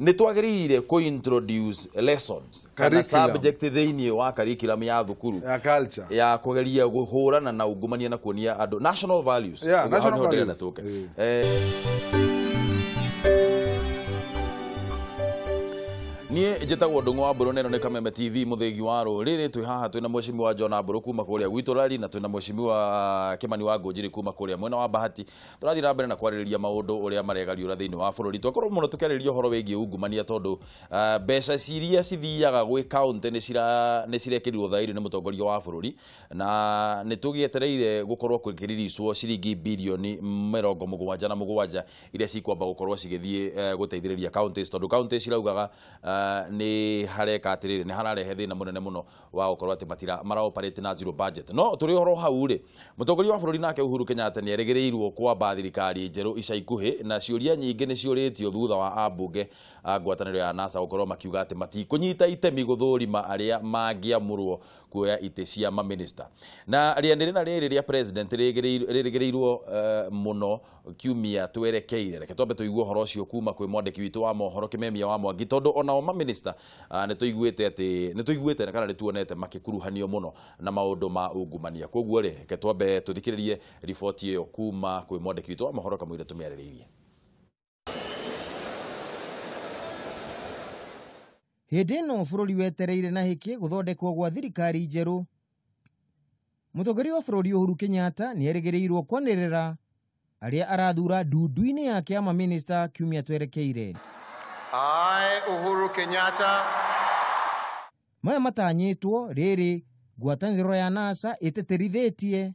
Nĩ twagĩrĩire kũ introduce lessons kana subject thĩinĩ wa curriculum ya thukuru ya culture ya kũgeria kũhũrana na ungumania na kuonia andũ national values. Yeah, national values. Niĩ njĩtagwo Ndung'u wa Mbũrũ na ĩno nĩ Kameme TV mũthĩgi wa rũrĩrĩ. Twĩ haha twĩna mheshimiwa John Mbũrũ kuma kũrĩa gwitũ Rari na twĩna mheshimiwa Kimani wa Ngũnjiri kuma kũrĩa mwena wa Bahati. Tũrathiĩ na mbere na kwarĩrĩria maũndũ ũrĩa maregariũra thĩinĩ wa bũrũri. Twakorwo mũno tũkĩarĩrĩria ũhoro wĩgiĩ ungumania tondũ mbeca ciria cithiaga gwĩ county nĩ cirekĩrirwo thairi nĩ mũtongoria wa bũrũri na nĩ tũgĩetereire gũkorwo gũkĩriricwo ciringi birioni 77 iria cikwamba gũkorwo cigĩthiĩ gũteithĩrĩria counties tondũ counties ciraugaga nĩ hareka atĩrĩrĩ nĩ hararehe thĩna mũnene mũno wa gũkorwo atĩ matira mara operate na zero budget. No tũrĩ ũhoro hau rĩ mũtongoria wa bũrũri nake Uhuru Kenyatta nĩ erĩgĩrĩirwo kwamba thirikari njerũ ica ikuhĩ na ciũria nyingĩ nĩ ciũrĩtio thutha wa ambunge a ngwatanĩro ya NASA gũkorwo makiuga atĩ matikũnyita itemi gũthũrima arĩa mangĩamũrwo kuoya itĩ cia maminista. Na rĩanĩrĩra rĩrĩ rĩa president rĩrĩgĩrĩirwo mũno kiumia twerekeire. Reke twambe tũigue ũhoro ũcio kuma kwĩ mwandĩki witũ wa mohoro Kimemia wa Mwangi tondũ onao maminista nĩ tũiguĩte atĩ nĩ tũiguĩte kana nĩ tuonete makĩkuruhanio mũno na maũndũ ma ungumania. Koguo rĩ reke twambe tũthikĩrĩrie riboti ĩyo kuma kwĩ mwandĩki witũ wa mohoro Kamũira tũmĩarĩrĩirie. Hĩndĩ ĩno bũrũri wetereire na hĩkĩ gũthondekwo gwa thirikari njerũ. Mũtongoria wa bũrũri Uhuru Kenyatta nĩ erĩgĩrĩirwo kwanĩrĩra arĩa arathura ndundu-inĩ yake ya mamĩnĩsta kiumia twerekeire. I, Uhuru Kenyatta. Maya matanyĩtwo rĩrĩ ngwatanĩro ya NASA ĩtĩtĩrithĩtie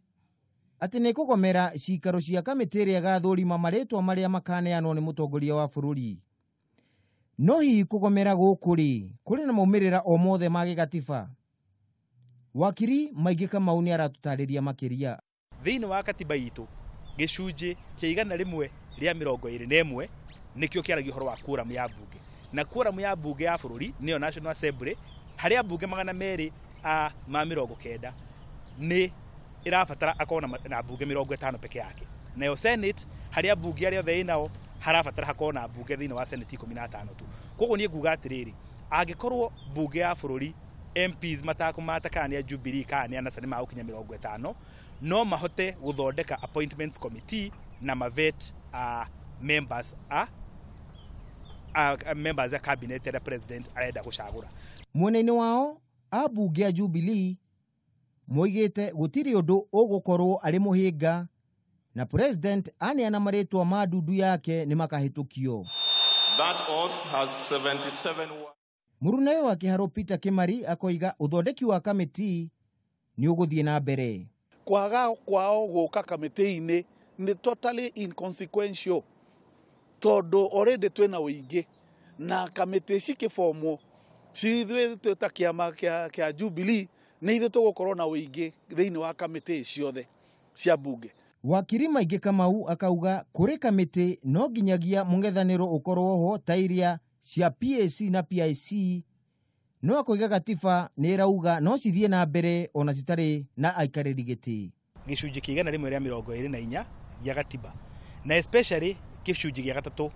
atĩ nĩ kũgomera cikaro cia kamĩtĩ ĩrĩa ĩgathũrima marĩtwa marĩa makaneanwo nĩ mũtongoria wa bũrũri. No hihi kũgomera gũkũ rĩ kũrĩ na maumĩrĩra o mothe ma gĩgatiba? Wakiri Maingĩ Kamau nĩ aratũtarĩria makĩria. Thĩinĩ wa katiba itũ gĩcunjĩ kĩa 121 nĩkĩo kĩaragia ũhoro wa quorum ya bunge, na quorum ya bunge ya bũrũri nĩyo National Assembly, harĩa bunge 290 nĩ ĩrabatara akorwo na bunge 50 peke yake. Nayo Senate harĩa bunge arĩa othe ĩnao harabatara hakorwo na bunge thĩinĩ wa Senate 15 tu. Koguo niĩ nguga atĩrĩrĩ, angĩkorwo bunge ya bũrũri MPs matakũmata kana nĩ a Jubilee kana nĩ a NASA nĩ magũkinya 50, no mahote gũthondeka appointments committee na mavet members a members a cabinet ya president arenda gũcagũra. Mwena-inĩ wao ambunge a Jubilee moigĩte gũtirĩ ũndũ ũgũkorwo arĩ mũhĩnga na president aneana marĩtwa ma ndundu yake nĩ makahĩtũkio. That oath has 77. Mũrunawe wa Kĩharũ Peter Kimari akoiga ũthondeki wa kamĩtĩ nĩ ũgũthiĩ na mbere. Kwaga kwao gũka kamĩtĩ-inĩ nĩ totally inconsequential tondũ already twĩna ũingĩ na kamĩtĩ cikĩbomwo ithuĩ ta kĩama kĩa Jubilee nĩ ithuĩ tũgũkorwo na ũingĩ thĩinĩ wa kamĩtĩ ciothe cia bunge. Wakiri Maingĩ Kamau akauga kũrĩ kamĩtĩ no nginyagia mũng'ethanĩro ũkorwo ho ta iria cia PAC na PIC, no akoiga gatiba nĩ ĩrauga no cithiĩ na mbere ona citarĩ na aikarĩri gĩtĩ. Gĩcunjĩ kĩa 124 gĩa gatiba na especially gĩcunjĩ gĩa gatatũ,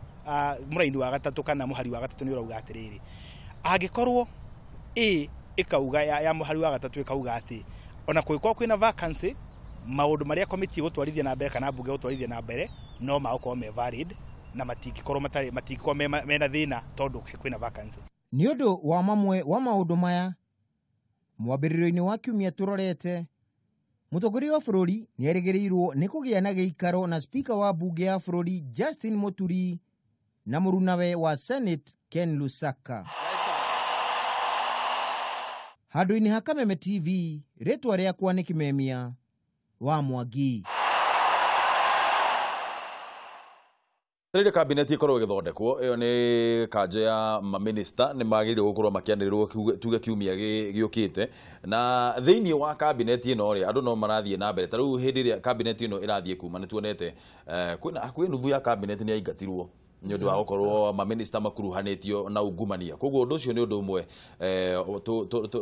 mũraini wa gatatũ kana mũhari wa gatatũ nĩ ũrauga atĩrĩrĩ, angĩkorwo A ĩkauga ya mũhari wa gatatũ ĩkauga atĩ ona kũngĩkorwo kwĩna vacancy, maũndũ marĩa komiti gũtwarithia na mbere kana bunge gũtwarithia na mbere no magũkorwo me valid na matingĩkorwo matarĩ matingĩkorwo mena thĩna tondũ kwĩna vacancy. Nĩ ũndũ wa mamwe wa maũndũ maya, mwambĩrĩrio-inĩ wa kiumia tũrorete, mũtongoria wa bũrũri nĩ erĩgĩrĩirwo nĩ kũgĩa na gĩikaro na spika wa bunge ya bũrũri Justin Muturi na mũrunawe wa Senate Ken Lusaka. Handũ-inĩ ha Kameme TV, rĩtwa rĩakwa nĩ Kimemia wa Mwangi. Rĩrĩa cabinet ĩkorwo ĩgĩthondekwo, ĩyo nĩ kanjũ ya maminista nĩ magĩrĩirwo gũkorwo makĩanĩrĩrwo tuge kiumia gĩũkĩte, na thĩinĩ wa cabinet ĩno rĩ andũ no marathiĩ na mbere. Ta rĩu hĩndĩ ĩrĩa cabinet ĩno ĩrathiĩ kuma nĩ tuonete kwĩna hakuhĩ nuthu ya cabinet nĩ yaingatirwo nĩ ũndũ wa gũkorwo maminista makuruhanĩtio na ungumania. Koguo ũndũ ũcio nĩ ũndũ ũmwe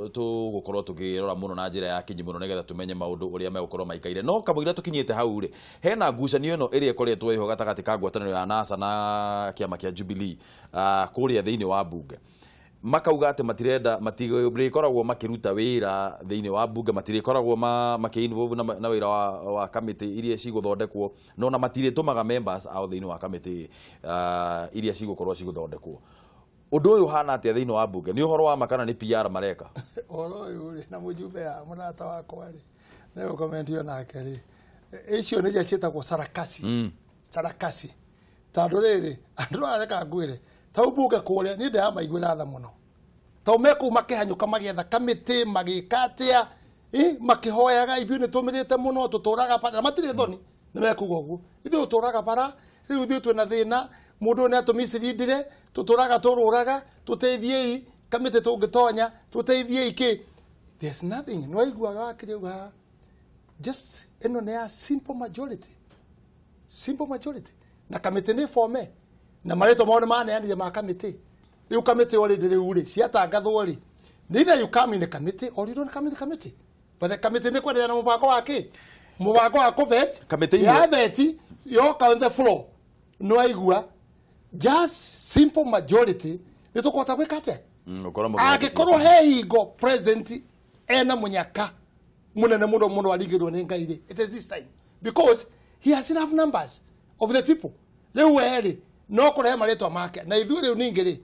tũgũkorwo tũkĩrora mũno na njĩra ya kinyi mũno nĩgetha tũmenye maũndũ ũrĩa megũkorwo maikaire. No kamũira tũkinyĩte hau rĩ, hena ngucanio ĩno ĩrĩa ĩkoretwo ĩho gatagatĩ ka ngwatanĩro ya NASA na kĩama kĩa Jubilee kũrĩa thĩinĩ wa bunge. Makauga atĩ matirenda matirĩkoragwo makĩruta wĩra thĩinĩ wa bunge, matirĩkoragwo makĩ-involve na wĩra wa kamĩtĩ iria cigũthondekwo, no na matirĩtũmaga members ao thĩinĩ wa kamĩtĩ iria cigũkorwo cigũthondekwo. Ũndũ ũyũ ũhana atĩa thĩinĩ wa bunge? Nĩ ũhoro wa ma kana nĩ PR mareka? Ũhoro ũyũ rĩ, na mũjumbe ya mũrata wakwa rĩ, nĩ ũkomentio nake rĩ, icio nĩ iria ciĩtagwo sarakasi. Sarakasi tondũ rĩrĩ andũ areka ngwĩre tau bunge kũrĩa niĩ ndĩramaiguĩra tha mũno tau mekũu makĩhanyũka magĩetha kamĩtĩ magĩka atĩa, makĩhoyaga ithuĩ nĩ tũmĩrĩte mũno tũtũraga bara, matirĩ thoni nĩ mekuga ũguo, ithuĩ tũtũraga bara rĩu ithuĩ twĩna thĩna, mũndũ ũyũ nĩ atũmicirindire, tũtũraga tũrũraga, tũteithiei kamĩtĩ tũngĩtonya, tũteithiei kĩ. There's nothing. Nĩ waiguaga wakĩrĩ uga just ĩno nĩ ya simple majority, simple majority, na kamĩtĩ nĩ forme na marĩtwa mao nĩ maneanire ma kamĩtĩ. Rĩu kamĩtĩ already rĩu rĩ ciatangathwo rĩ, neither you come in the committee or you don't come in the committee, but the committee nĩ kwenderea na mũbango wa kĩ, mũbango wa kũvet ya veti yoka on the floor. Nĩ waigua just simple majority nĩ tũkũhota gwĩka atĩa? Angĩkorwo he hingo president ena mũnyaka mũnene mũno mũno arigĩrwo nĩ Ngai rĩ, it is this time because he has enough numbers of the people. Rĩu we rĩ no kũrehe marĩtwa make, na ithuĩ rĩu ningĩ rĩ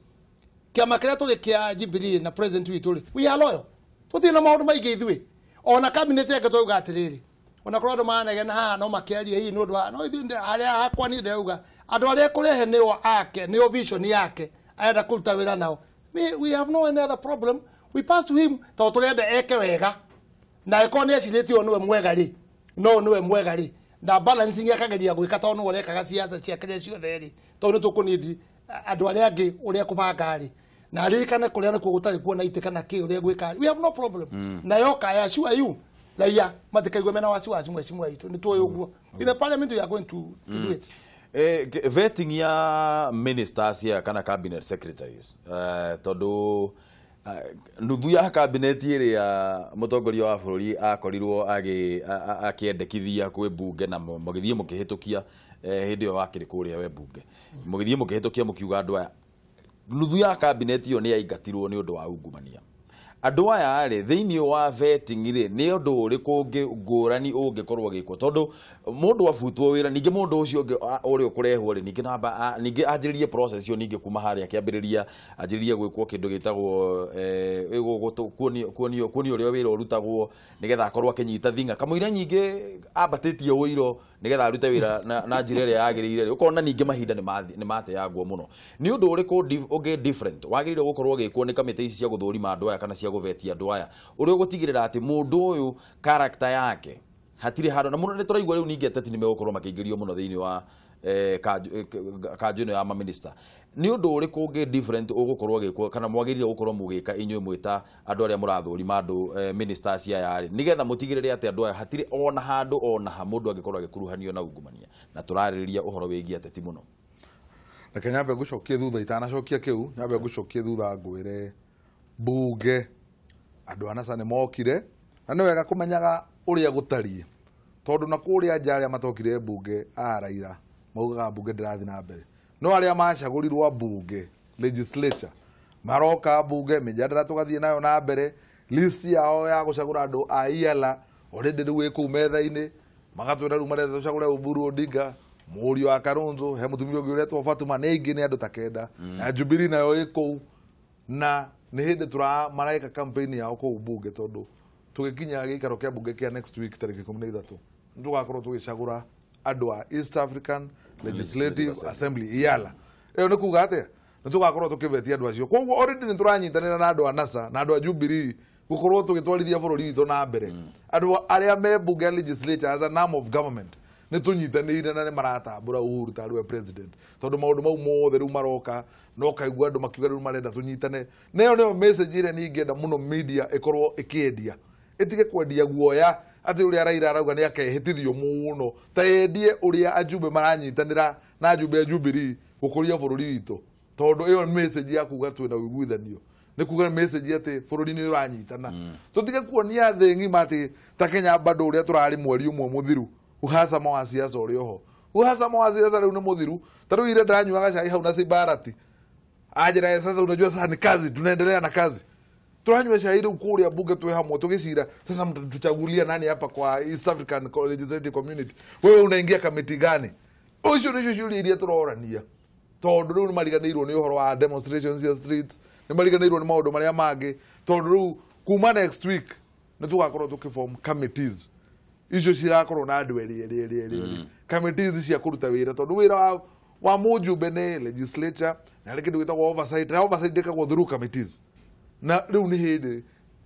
kĩama kĩrĩa tũrĩ kĩa Jubilee na president witũ rĩ, we are loyal, tũtirĩ na maũndũ maingĩ ithuĩ. Ona cabinet yake twauga atiriri. Ona korwo andu manegena haha no makiaria hihi ni undu wa no ithuĩ haria hakwa ni ndauga andu aria kurehe nio ake nio vision yake arenda kuruta wira nao. We have no any other problem. We pass to him to turenda eke wega na eko ni ecirĩtie niwe mwega ri no niwe mwega ri na balancing akageria gwika to no urekaga siasa ciake ciothe ri to ni tukunidi andu aria angi uria kubanga ri na ririkane kuria nikuo gutari kuona ite kana ki uria gwika. We have no problem. Na yoka I assure you raia matikaigwe mena wasiwasi mheshimiwa itu ni tuoyo uguo. In the parliament we are going to do it. Vetting ya ministers ya kana cabinet secretaries tondu nuthu ya cabinet ĩrĩa mũtongoria wa bũrũri akorirwo akĩendekithia kwĩ bunge na mũgĩthiĩ mũkĩhĩtũkia hĩndĩ ĩyo wakĩrĩ kũrĩa we bunge mũgĩthiĩ mũkĩhĩtũkia mũkiuga andũ aya nuthu ya cabinet ĩyo nĩ yaingatirwo nĩ ũndũ wa ungumania. Andũ aya rĩ thĩinĩ wa vetting rĩ nĩ ũndũ ũrĩkũ ũngĩ ngũrani ũngĩkorwo ũgĩkwo tondũ mũndũ abutwo wĩra ningĩ mũndũ ũcio ũngĩ ũrĩa ũkũrehwo rĩ ningĩ namba ningĩ anjĩrĩrie process ĩyo ningĩ kuma harĩa akĩambĩrĩria anjĩrĩrie gwĩkwo kĩndũ gĩtagwo kuonio ũrĩa wĩra ũrutagwo nĩgetha akorwo akĩnyita thing'a kamũira nyingĩ ambatĩtie ũiro nĩgetha arute wĩra na njĩra ĩrĩa yagĩrĩire rĩ ũkona ningĩ mahinda nĩ mateangwo mũno. Nĩ ũndũ ũrĩkũ ũngĩ different wagĩrĩirwo gũkorwo ũgĩkwo nĩ kamĩtĩ ici cia gũthũrima andũ aya kana cia gũvetia andũ aya ũrĩa ũgũtigĩrĩra atĩ mũndũ ũyũ character yake hatirĩ handũ na mũno nĩ tũraigua rĩu ningĩ ateti nĩ megũkorwo makĩingĩrio mũno thĩinĩ wa kanjũ ĩno ya maminista. Nĩ ũndũ ũrĩkũ ũngĩ different ũgũkorwo ũgĩkwo kana mwagĩrĩire gũkorwo mũgĩka inyuĩ mwĩta andũ arĩa mũrathũrima andũ ministers aya rĩ nĩgetha mũtigĩrĩre atĩ andũ aya hatirĩ ona handũ ona ha mũndũ angĩkorwo agĩkuruhanio na ungumania na tũrarĩrĩria ũhoro wĩgiĩ ateti mũno. Reke nyambe ngũcokie thutha itanacokia kĩu nyambe ngũcokie thutha ngwĩre bunge andũ a NASA nĩ mokire na nĩ wega kũmenyaga ũrĩa gũtariĩ tondũ na kũrĩa nja arĩa matokire bunge a Raila maugaga bunge ndĩrathiĩ na mbere no arĩa macagũrirwo bunge legislature maroka bunge mĩjadala tũgathiĩ nayo na mbere list yao ya gũcagũra andũ a IALA already rĩu ĩ kũu metha-inĩ magatwĩra rĩu marenda tũcagũre Oburu Odinga mũriũ wa Kalonzo he mũtumia ũngĩ ũretwo Fatuma nĩ aingĩ nĩ andũ ta kenda na Jubilee nayo ĩ kũu na nĩ hĩndĩ tũra maraika campaign yao kũu bunge tondũ tũgĩkinya gĩikaro kĩa bunge kĩa next week tarĩki 13 nĩ tũgakorwo tũgĩcagũra andũ a East African Legislative Assembly IALA. Ĩyo nĩ kuga atĩa nĩ tũgakorwo tũkĩvetia andũ acio koguo already nĩ tũranyitanĩra na andũ a NASA na andũ a Jubilee gũkorwo tũgĩtwarithia bũrũri witũ na mbere. Andũ arĩa me bunge ya legislature as an arm of government nĩ tũnyitanĩire na nĩ maratambũra Uhuru tarĩ we president tondũ maũndũ mau mothe rĩu maroka no kaigua andũ makiuga rĩu marenda tũnyitane. Nayo nĩyo message ĩrĩa niĩ ingĩenda mũno media ĩkorwo ĩkĩendia ĩtige kwendia guoya atĩ ũrĩa Raila arauga nĩ akehĩtithio mũno ta yendie ũrĩa ajumbe maranyitanĩra na ajumbe a Jubilee gũkũria bũrũri witũ tondũ ĩyo message ya kuga twĩna ũiguithanio nĩ kuga message atĩ bũrũri nĩ ũranyitana. Tũtige kuonia thĩ ng'ima atĩ ta Kenya bado ũrĩa tũrarĩ mweri ũmwe mũthiru uhasama wa siasa ũrĩ oho uhasama wa siasa rĩu nĩ mũthiru ta rĩu ire ndĩranyuaga cai hau na Cibarati anjĩra sasa unajua sasa ni kazi tunaendelea na kazi turanyua cai rĩu kũrĩa bunge twĩ hamwe tũgĩcira sasa mtatuchagulia nani hapa kwa East African Legislative Community wewe unaingia kamiti gani ũcio nĩcio ciũria iria tũrorania tondũ rĩu nĩ mariganĩirwo nĩ ũhoro wa demonstrations cia streets nĩ mariganĩirwo nĩ maũndũ marĩa mangĩ tondũ rĩu kuma next week nĩ tũgakorwo tũkĩform committees icio cirakorwo na andũ erĩ erĩ erĩ erĩ committees cia kũruta wĩra tondũ wĩra wa mũjumbe nĩ legislature na harĩ kĩndũ gĩtagwo oversight na oversight ĩkagwo through committees na rĩu nĩ hĩndĩ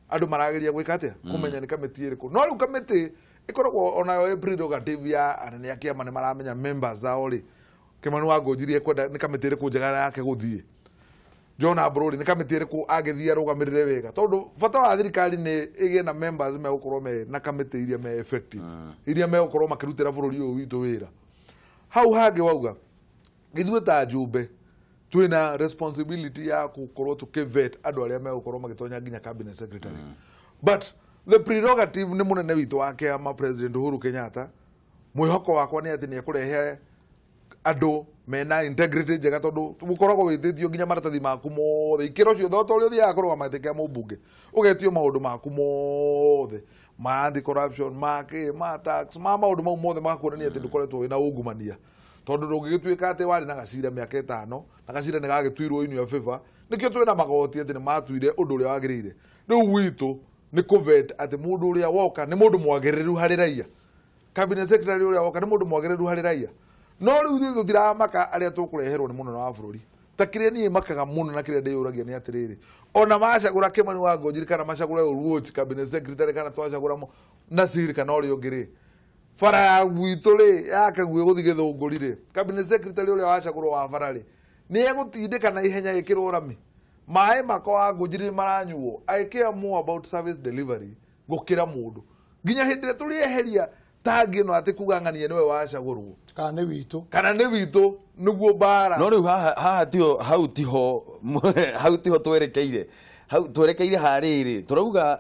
andũ marageria gwĩka atĩa kũmenya nĩ kamĩtĩ ĩrĩkũ no rĩu kamĩtĩ ĩkoragwo onayo ĩ prerogative ya anene a kĩama nĩ maramenya members ao rĩ Kimani wa Ngũnjiri ekwenda nĩ kamĩtĩ ĩrĩkũ njega yake gũthiĩ John Ambrori nĩ kamĩtĩ ĩrĩkũ angĩthiĩ arũgamĩrĩre wega tondũ bata wa thirikari nĩ ĩgĩe na members megũkorwo me na kamĩtĩ iria me effective iria megũkorwo makĩrutĩra bũrũri ũyũ witũ wĩra. Hau hangĩ wauga ithuĩ ta njumbe twĩna responsibility ya gũkorwo tũkĩvet andũ arĩa megũkorwo magĩtonya nginya cabinet secretary but the prerogative nĩ mũnene witũ wa kĩama President Uhuru Kenyatta mwĩhoko wakwa nĩ atĩ nĩ ekũrehe andũ mena integrity njega tondũ gũkoragwo wĩtĩtio nginya maratathi maku mothe ikĩro ciothe o ta ũrĩa ũthiaga kũrũgama gĩtĩ kĩa mũmbunge ũgetio maũndũ maku mothe ma anti corruption ma kĩ ma tax ma maũndũ mau mothe magakuonania atĩ ndũkoretwo wĩna ungumania tondũ ndũngĩgĩtuĩka atĩ warĩ na gacira mĩaka ĩtano na gacira nĩ gagĩtuirwo in your favor nĩkĩo twĩna magoti atĩ nĩ matuire ũndũ ũrĩa wagĩrĩire rĩu gwitũ Nĩ kũvet atĩ mũndũ ũrĩa woka nĩ mũndũ mwagĩrĩru harĩ raia. Cabinet secretary ũrĩa woka nĩ mũndũ mwagĩrĩru harĩ raia. No rĩu ithuĩ tũtiramaka arĩa tũkũreherwo nĩ mũnene wa bũrũri. Ta kĩrĩa niĩ makaga mũno na kĩrĩa ndĩyũragia nĩ atĩrĩrĩ, ona macagũra Kimani wa Ngũnjiri kana macagũre Oluoch cabinet secretary kana twacagũra Nasir kana ũrĩa ũngĩ rĩ, bara ya gwitũ rĩ ya Kagui gũthiĩ Gĩthũngũri rĩ, cabinet secretary ũrĩa wacagũrwo wa bara rĩ nĩ egũtindĩka na ihenya ĩkĩrwo rami. Maĩ makwa wa Ngũnjiri maranyuo. I care more about service delivery gũkĩra mũndũ. Nginya hĩndĩ ĩrĩa tũrĩeheria tangi ĩno atĩ kuga ng'ania nĩwe wacagũrwo kana nĩ witũ, kana nĩ witũ nĩguo mbara. No rĩu haha tiho, hau tiho, hau tiho twerekeire, hau twerekeire harĩrĩ tũrauga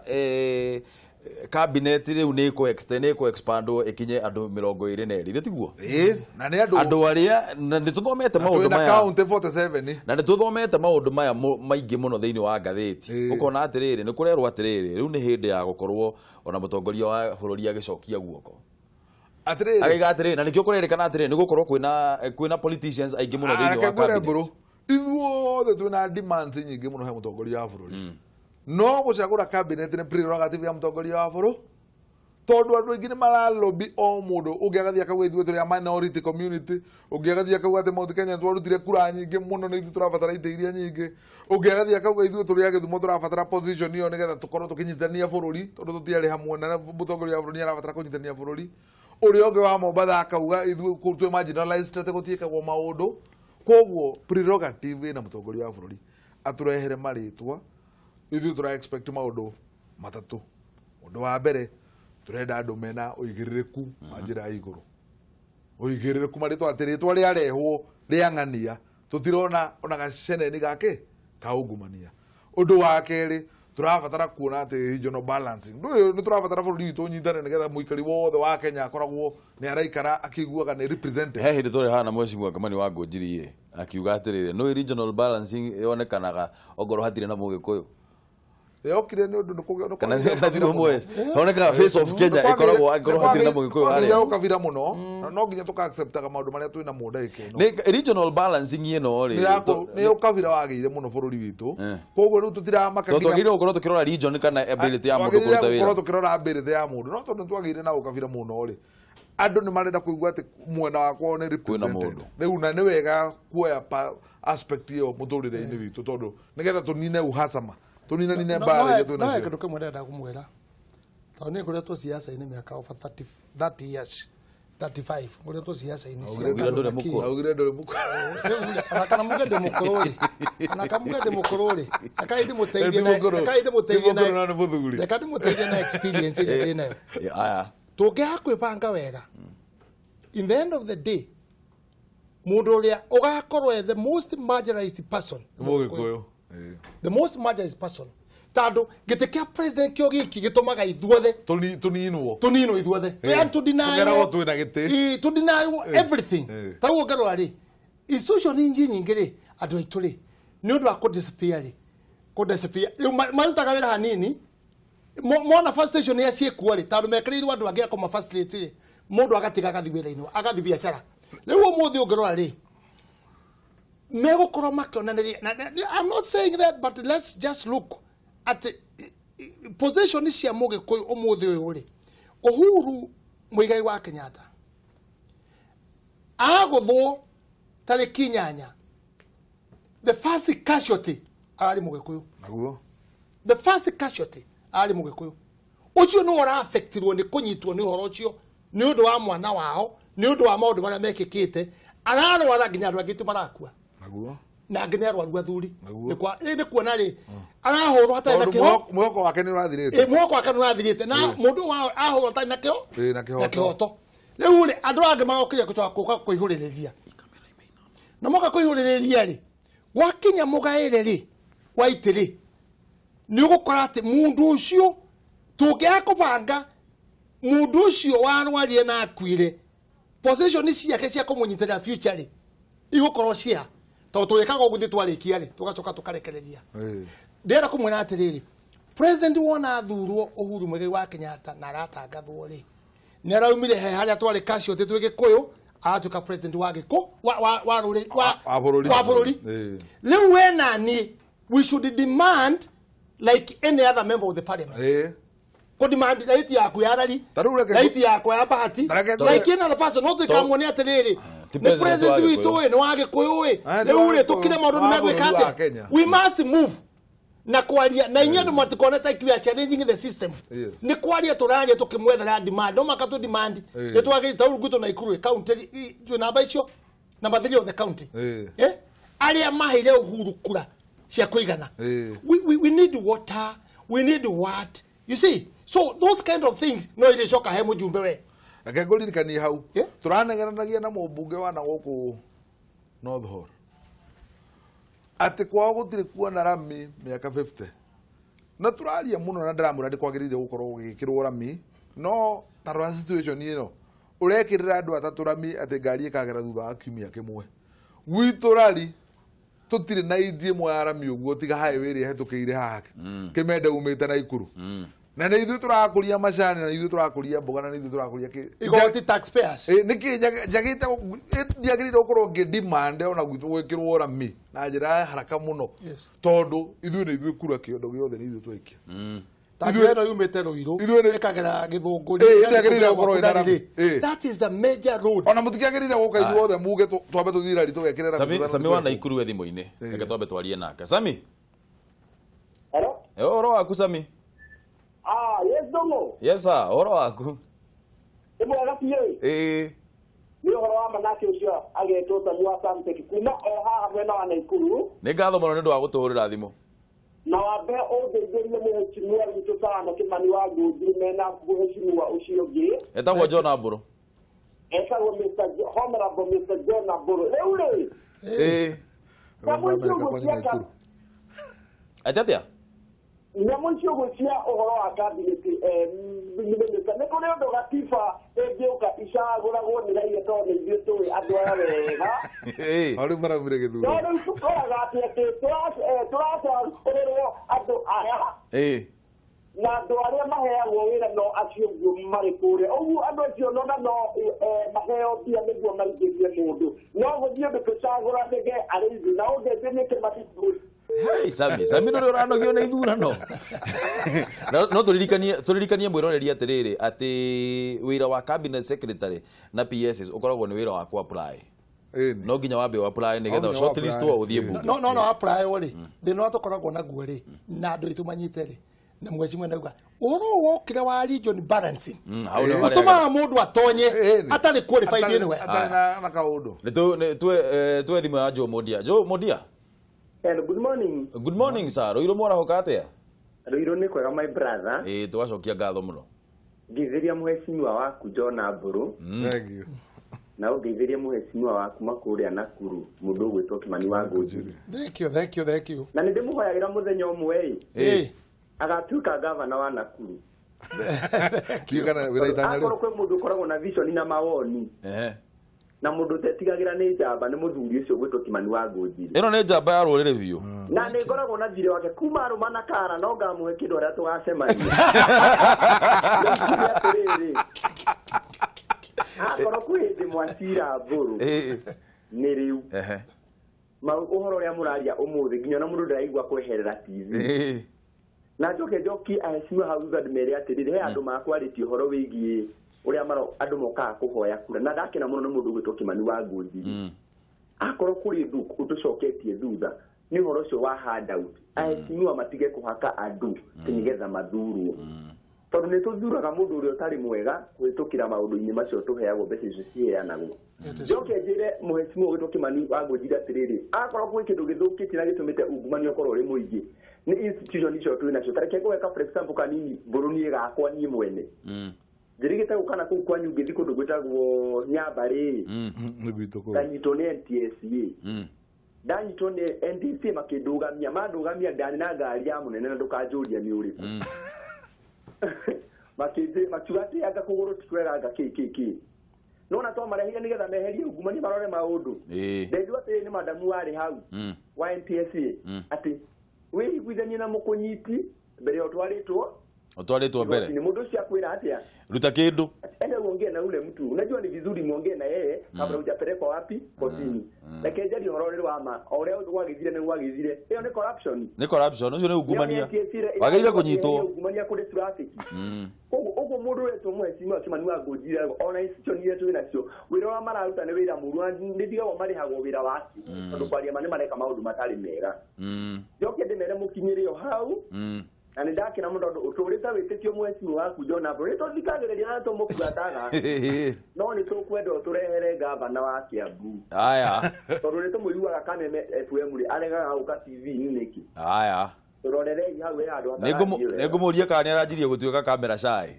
cabinet rĩu nĩ ĩkũ extend, nĩ ĩkũ expandwo ĩkinye andũ 22, githĩ tiguo? Ĩĩ, na nĩ andũ andũ arĩa na nĩ tũthomete maũndũ maya county 47, na nĩ tũthomete maũndũ maya maingĩ mũno thĩinĩ wa ngathĩti. Ũkona atĩrĩrĩ, nĩ kũrerwo atĩrĩrĩ, rĩu nĩ hĩndĩ ya gũkorwo ona mũtongoria wa bũrũri agĩcokia guoko. Atĩrĩrĩ, agĩiga atĩrĩrĩ, na nĩkĩo kũrerĩkana atĩrĩrĩ, nĩ gũkorwo kwĩna politicians aingĩ mũno thĩinĩ wa cabinet. Ithuothe twĩna demands nyingĩ mũno he mũtongoria wa bũrũri. No gũcagũra cabinet nĩ prerogative ya mũtongoria wa bũrũri, tondũ andũ aingĩ nĩ maralobby o mũndũ. Ũngĩ agathiĩ akauga ithuĩ tũrĩ a minority community, ũngĩ agathiĩ akauga atĩ Mount Kenya twarutire kura nyingĩ mũno nĩ ithuĩ tũrabatara itĩ iria nyingĩ, ũngĩ agathiĩ akauga ithuĩ tũrĩ a Gĩthumo tũrabatara position ĩyo nĩgetha tũkorwo tũkĩnyitithania bũrũri, tondũ tũtiarĩ hamwe na mũtongoria wa bũrũri nĩarabatara kũnyitithania bũrũri. Ũrĩa ũngĩ wa Mombatha akauga ithuĩ kũu twĩ marginalized atĩ gũtiĩkagwo maũndũ. Koguo prerogative ĩna mũtongoria wa bũrũri atũrehere marĩtwa. Ithuĩ tũra expect maũndũ matatũ. Ũndũ wa mbere, tũrenda andũ mena ũigĩrĩrĩku wa njĩra ya igũrũ. Ũigĩrĩrĩku marĩtwa atĩ rĩtwa rĩarehwo rĩa ng'ania tũtirona ona gaceneni gake ka ungumania. Ũndũ wa kerĩ, tũrabatara kuona atĩ regional balancing. Ndũyũ nĩ tũrabatara bũrũri witũ ũnyitane nĩgetha mũikari wothe wa Kenya akoragwo nĩ araikara akĩiguaga nĩ represented. He hĩndĩ tũrĩ haha na Mheshimiwa Kimani wa Ngũnjiri akiuga atĩrĩrĩ, no regional balancing yonekanaga ongorwo hatirĩ na Mũgĩkũyũ. Yokire nĩ ũndũ nĩ kana honekaga face of Kenya ĩkoragwo angorwo hatirĩ na Mũgĩkũyũ harĩa. Ũkabira mũno, no nginya tũka acceptaga maũndũ marĩa twĩ namo ndagĩka ĩno. Nĩ regional balancing ĩno rĩ, nĩ ũkabira wagĩire mũno bũrũri witũ. Koguo rĩu tũtiramaka nginya twagĩrĩirwo gũkorwo tũkĩrora region kana ability ya mũndũ kũruta wĩra. Gũkorwo tũkĩrora ability ya mũndũ, no tondũ twagĩire na ũkabira mũno rĩ, andũ nĩ marenda kũigua atĩ mwena wakwa nĩ represented. Rĩu na nĩ wega kuoya aspect ĩyo mũtũrĩre-inĩ witũ, tondũ nĩgetha tũnine uhasama, tũnine nine mbara iria twĩ nacio. No kĩndũ kĩmwe ndĩrenda kũmwĩra, tondũ niĩ ngoretwo siasa-inĩ mĩaka over 30 years, 35 ngoretwo siasa-inĩ cia Augire ndũrĩ mũkũrũ. Ona kana muge ndĩ mũkũrũ rĩ, ona kana muge ndĩ mũkũrũ rĩ, reke ndĩmũteithie na, reke ndĩmũteithie na, reke ndĩmũteithie na experience ĩrĩa ndĩ nayo. Aya. Tũngĩaga kwĩbanga wega, in the end of the day, mũndũ ũrĩa ũgakorwo the most marginalized person, Mũgĩkũyũ. The most marginalized person, tondũ gĩtĩ kĩa president kĩo gĩki gĩtũmaga ithuothe tũninwo, tũninwo ithuothe, and tũgeragwo twĩna gĩtĩ, tũdeny everything. Ta rĩu ũngĩrora rĩ, institution nyingĩ nyingĩ rĩ, andũ aitũ rĩ, nĩ ũndũ wa kũdisappear rĩ, kũdisappear rĩu marutaga wĩra hanini, mona frustration ya ciĩkuo rĩ, tondũ mekĩrĩirwo andũ angĩ a kũma facilitate rĩ, mũndũ agatiga agathiĩ wĩra-inĩ, agathiĩ biacara. Rĩu ũmũthĩ ũngĩrora rĩ, megũkorwo makĩonanĩria. I'm not saying that, but let's just look at the position cia Mũgĩkũyũ ũmũthĩ ũyũ rĩ. Uhuru Muigai wa Kenyatta agũthwo tarĩki 8, the first casualty ararĩ Mũgĩkũyũ. Naguo the first casualty ararĩ Mũgĩkũyũ. Ũcio nĩ ũra-affectirwo nĩ kũnyitwo nĩ ũhoro ũcio nĩ ũndũ wa mwana wao, nĩ ũndũ wa maũndũ marĩa mekĩkĩte, ararwara nginya andũ angĩ marakua. Naguo na angĩ nĩ arwaru athuri. Nĩ kuona rĩ, arahũrwo hatarĩ na kĩho, mwĩhoko wake nĩ ũrathirĩte. Mwĩhoko wake nĩ ũrathirĩte, na mũndũ wao ahũrwo hatarĩ na kĩho, na kĩhoto. Rĩu rĩ, andũ angĩ marokire gũcoka gũka kũihũrĩrĩria, na moka kũihũrĩrĩria rĩ, gwakinya mũgaĩre rĩ wa itĩ rĩ, nĩ ũgũkora atĩ mũndũ ũcio tũngĩaga kũbanga, mũndũ ũcio warwarire na akuire, position ciake cia kũmũnyitĩrĩra future rĩ, igũkorwo cia tondũ tũrĩkaga ũguo twarĩkia rĩ, tũgacoka tũkarekereria. Ndĩrenda kũmwĩra atĩrĩrĩ, president wona athurwo Uhuru Muigai wa Kenyatta na aratangathwo rĩ, nĩ araumire he harĩa twarĩ casualty twĩ Gĩkũyũ, aratuĩka president wa Gĩkũ wa rũrĩrĩ wa bũrũri. Rĩu we na niĩ, we should demand like any other member of the parliament. Kå demand right yaku ya rari, right yakwa ya bahati, like any other person. No tukamwone atiriri ni president witũ ĩ, nĩ wa Gĩkũyũ ĩ, rĩu rĩ tũkire maũndũ nĩ megwĩka atĩa? We must move na kwaria na inyuĩ andũ matikone ta we are challenging the system. Nĩ kwaria tũraria tũkĩmwethera demand, no maka tũ demand nĩ twagĩrĩte ta gwitũ Naikuru county twĩ namba icio, number 3 of the county, arĩa maheire Uhuru kura cia kũigana. We need water, we need what, you see, so those kind of things no iricoka he mũjumbe we. Reke ngũririkanie hau tũranegenanagia na mũmbunge wa na gũkũ North Hall atĩ kwao gũtirĩ kuona rami mĩaka 50, na tũraria mũno na ndĩramwĩra nĩ kwagĩrĩire gũkorwo gũgĩkĩrwo rami, no ta rora situation ĩno ũrekĩrĩra andũ atatũ rami atĩ ngari ĩkagera thutha wa kiumia kĩmwe. Gwitũ rari tũtirĩ na inji ĩmwe ya rami ũguo tiga highway ĩrĩa ĩhetũkĩire haha Kĩmende umĩte Naikuru, na nĩ ithuĩ tũrakũria macani, na ithuĩ tũrakũria mboga, na nĩ ithuĩ tũrakũria kĩ igoti taxpayers. Nĩkĩ njagĩte ndiagĩrĩire gũkorwo ngĩ demand ona gwitũ gwĩkĩrwo rami na njĩra ya haraka mũno, tondũ ithuĩ nĩ ithuĩ kura kĩondo gĩothe nĩ ithuĩ twaikia. Ta ĩno yumĩte Ruiru ĩkagera Gĩthũngũri, ndĩagĩrĩire gũkorwo ĩna rami. That is the major road. Ona mũtikĩagĩrĩire gũka ithuothe muge twambe tũthiĩ rari tũgekĩre rami. Sami wa Naikuru we thimũ-inĩ, reke twambe twarie nake. Sami, ũhoro waku Sami? Yes, Dongo. Yes, sir. Ũhoro waku? Nĩ mwega biũ. Nĩ ũhoro wa manake ũcio agetwo Samu wa Samtech kuma o haha mwena wa Naikuru. Nĩ ngatho mũno nĩ ũndũ wa gũtũhũrĩra thimũ. Na wambe ũndeithĩrie mũhecimiwa witũ sana Kĩmani wa Ngũnjiri mena mũhecimiwa ũcio ũngĩ. Etagwo John Ambũrũ. Etagwo Mr. Honorable Mr. John Ambũrũ. Rĩu rĩ. Atĩ atĩa? Nyamũ icio gwĩcia ũhoro wa cabinet minister, nĩ kũrĩ ũndũ gatiba ĩngĩũka icagũragwo nĩ raia tondũ nĩ ithuĩ tũĩ andũ aya wega. Hau rĩu maraumire gĩthurano. No rĩu tũkoraga atĩ tũracagũrĩrwo andũ aya na andũ arĩa maheagwo wĩra no acio ũguo marĩ kũrĩa ũguo, andũ acio nona no maheo mbia nĩguo maingĩrie mũndũ, no gũthiĩ ũndũ tũcagũranĩge arĩ ithuĩ na ũndeithĩrie Kĩmani. Hey, Sami, Sami ndũrĩ ũranogio nĩ ithurano. No tũririkanie mwĩroreri atĩrĩrĩ atĩ wĩra wa cabinet secretary na PSs ũkoragwo nĩ wĩra wa ku apply. No nginya wambe wa apply nĩgetha shortlist wo ũthiĩ bunge. No apply rĩ, thĩna ũrĩa tũkoragwo naguo rĩ, na andũ aitũ manyite rĩ, na mweci nauga ũhoro wokire wa region balancing ũtũmaga mũndũ atonye atarĩ qualified anywhere, atarĩ na kaũndũ. Nĩ tuwe thimũ ya Joe Modia. Joe Modia. Hello, good morning. Good morning, sir. Ruiru mwarahoka atia? Ruiru nĩ kwega, my brother. Tũgacokia ngatho mũno. Ngeithĩria mũhecimiwa waku John Ambũrũ. Thank you. Na ũngeithĩrie mũhecimiwa waku makũrĩa Nakuru, mũndũ ũgwĩtwo Kĩmani wa Ngũnjiri. Thank you, thank you, thank you. Na nĩ ndĩmũhoyagĩra mũthenya ũmwe ĩ. Agatuĩka gavana wa Nakuru. Akorwo kwĩ mũndũ ũkoragwo na vision na mawoni. Na mũndũ ũtetigagĩra nĩ njamba nĩ mũthuri ũcio ũgwĩtwo Kĩmani wa Ngũnjiri. Ĩno nĩ njamba ya rũrĩrĩ biũ. Na nĩ ngoragwo na thirĩ wake kuma arũma na kara, no ngamũhe kĩndũ arĩa tũgacemania. Akorwo kwĩ hĩndĩ mwacira Mbũrũ nĩ rĩu. Ũhoro ũrĩa mũraria ũmũthĩ nginya ona mũndũ ndaraigua kweherera TV. Na njoke njokie ahecimiwa hau thutha ndĩmere atĩrĩrĩ, he andũ makwarĩtie ũhoro wĩgiĩ ũrĩa andũ mokaga kũhoya kura, na ndakena mũno nĩ mũndũ ũgwĩtwo Kĩmani wa Ngũnjiri. Akorwo kũrĩ ũndũ ũtũcoketie thutha nĩ ũhoro ũcio wa handout, ahecimiwa matige kũhaka andũ nĩgetha mathurwo, tondũ nĩ tũthuraga mũndũ ũrĩa ũtarĩ mwega kũhĩtũkĩra maũndũ-inĩ macio tũheagwo mbeca icio ciheanagwo. Njoke njĩre mũhecimiwa ũgwĩtwo Kĩmani wa Ngũnjiri atĩrĩrĩ, akorwo kwĩ kĩndũ gĩthũkĩtie na gĩtũmĩte ungumania ũkorwo ũrĩ mũingĩ nĩ institution icio twĩ nacio. Ta reke ngũhe for example kanini, Mbũrũ niĩ gakwa niĩ mwene njĩrĩgĩte gũka na kũu kwanyu ngĩthiĩ kũndũ gwĩtagwo Nyambarĩ, ndanyitwo nĩ NTSA. Ndanyitwo nĩ NTSA makĩndũgamia, mandũgamia ndarĩ na ngari ya mũnene na ndũkanjũrie nĩ ũrĩkũ. Makiuga atĩ anga kũgũrũ ti kwega anga kĩ kĩ kĩ. No na twamarehire nĩgetha meherie ungumania marore maũndũ. Ndaigua atĩ nĩ madamu warĩ hau wa NTSA atĩ wĩiguithanie na mũkũnyiti mbere ya ũtwarĩtwo Ũtwarĩtwo mbere. Nĩ mũndũ ũcio akwĩra atĩa? Ruta kĩndũ. Ene ongea na ule mtu. Unajua ni vizuri muongee na yeye kabla hujapelekwa wapi kotini. Reke njarie ũhoro ũrĩ wa ma, o ũrĩa gwagĩthire nĩ gwagĩthire. Ĩyo nĩ corruption. Nĩ corruption, ũcio nĩ ungumania. Wagĩrĩire kũnyitwo. Ungumania kũrĩ traffic. Koguo ũguo mũndũ wetwo mũhecimiwa Kimani wa Ngũnjira ona institution iria twĩ nacio wĩra ũrĩa mararuta nĩ wĩra mũru, nĩ ndigagwo marĩhagwo wĩra wacio tondũ kwaria ma nĩ mareka maũndũ matarĩ mega. Njoke ndĩmere mũkinyĩre o hau na nĩ ndakena mũno tondũ ũtũrĩte wĩtĩtio mũhecimiwa waku John Ambro nĩ tũthikagĩrĩria na tũmũbuataga no nĩ tũkwenda ũtũrehere gavana wa Kiambu. Aya. Tondũ nĩ tũmũiguaga Kameme FM rĩ aregaga gũka TV-inĩ nĩkĩ? Aya. Tũrorerei hau he handũ hatarathiĩ wega. Nĩngũmũria kana nĩaranjirie gũtuĩka kamera shy.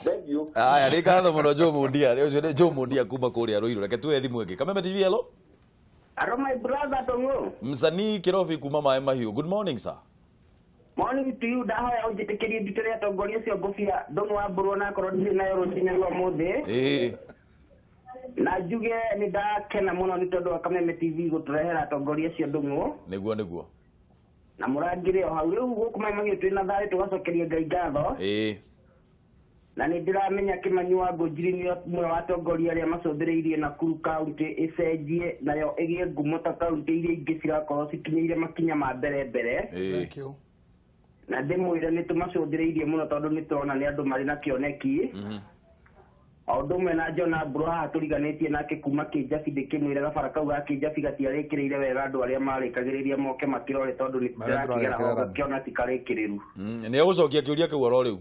Thank you. Aya, nĩ ngatho mũno Joe Mundia. Ũcio nĩ Joe Mundia kuma kũrĩa Ruiru. Reke tuoe thimũ ĩngĩ. Kameme TV, hello. Hello my brother Tongo. Msanii Kirobi kuma Maĩ Mahiũ. Good morning sir. Morning to you. Ndahoya ũnjĩtĩkĩrie ndutĩre atongoria ũcio ngũbia Ndung'u wa Mbũrũ na akorwo ndirĩ nayo rũcinĩ rwa ũmũthĩ. Na njuge nĩ ndakena mũno nĩ tondũ wa Kameme TV gũtũrehera atongoria acio Ndung'u. Nĩguo nĩguo. Na mũrangĩre o hau rĩu gũkũ Maĩ Mahiũ twĩna thayũ tũgacokeria Ngai ngatho. Na nĩ ndĩramenya Kĩmani wa Ngũnjiri nĩ ũmwe wa atongoria arĩa macũthĩrĩirie Nakuru kaunti ĩcenjie nayo ĩgĩe ngumo ta kaunti iria ingĩ cirakorwo cikinyĩire makinya ma mbere mbere. Thank you. Na ndĩmwĩre nĩ tũmacũthĩrĩirie mũno tondũ nĩ tũrona nĩ andũ marĩ na kĩoneki. O ũndũ ũmwe na John Ambro haha tũriganĩtie nake kuma Kĩnjabi ndĩkĩmwĩra gabara kau ga Kĩnjabi gatiarĩkĩrĩire wega andũ arĩa marĩkagĩrĩria moke makĩrore tondũ nĩ tũrakĩgera ho gakĩona ti karĩkĩrĩru. Nĩ egũcokia kĩũria kĩu oro rĩu.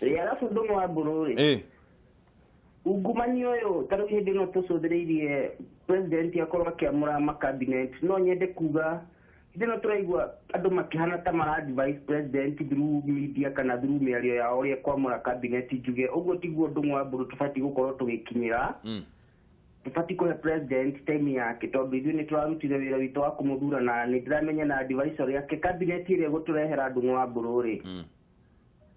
Ĩ arabu Ndung'u wa Mbũrũ rĩ, ungumania ũyũ ta rĩu hĩndĩ ĩno tũcũthĩrĩirie president akorwo akĩamũra makabinet, no nyende kuga hĩndĩ ĩno tũraigua andũ makĩhana ta mara advise president through media kana through mĩario yao ũrĩa kwamũra cabinet, njuge ũguo tiguo Ndung'u wa Mbũrũ tũbatiĩ gũkorwo tũgĩkinyĩra. Tũbatiĩ kũhe president time yake tondũ ithuĩ nĩ tũrarutire wĩra witũ wa kũmũthura na nĩ ndĩramenya na advisory yake cabinet ĩrĩa ĩgũtũrehera Ndung'u wa Mbũrũ rĩ,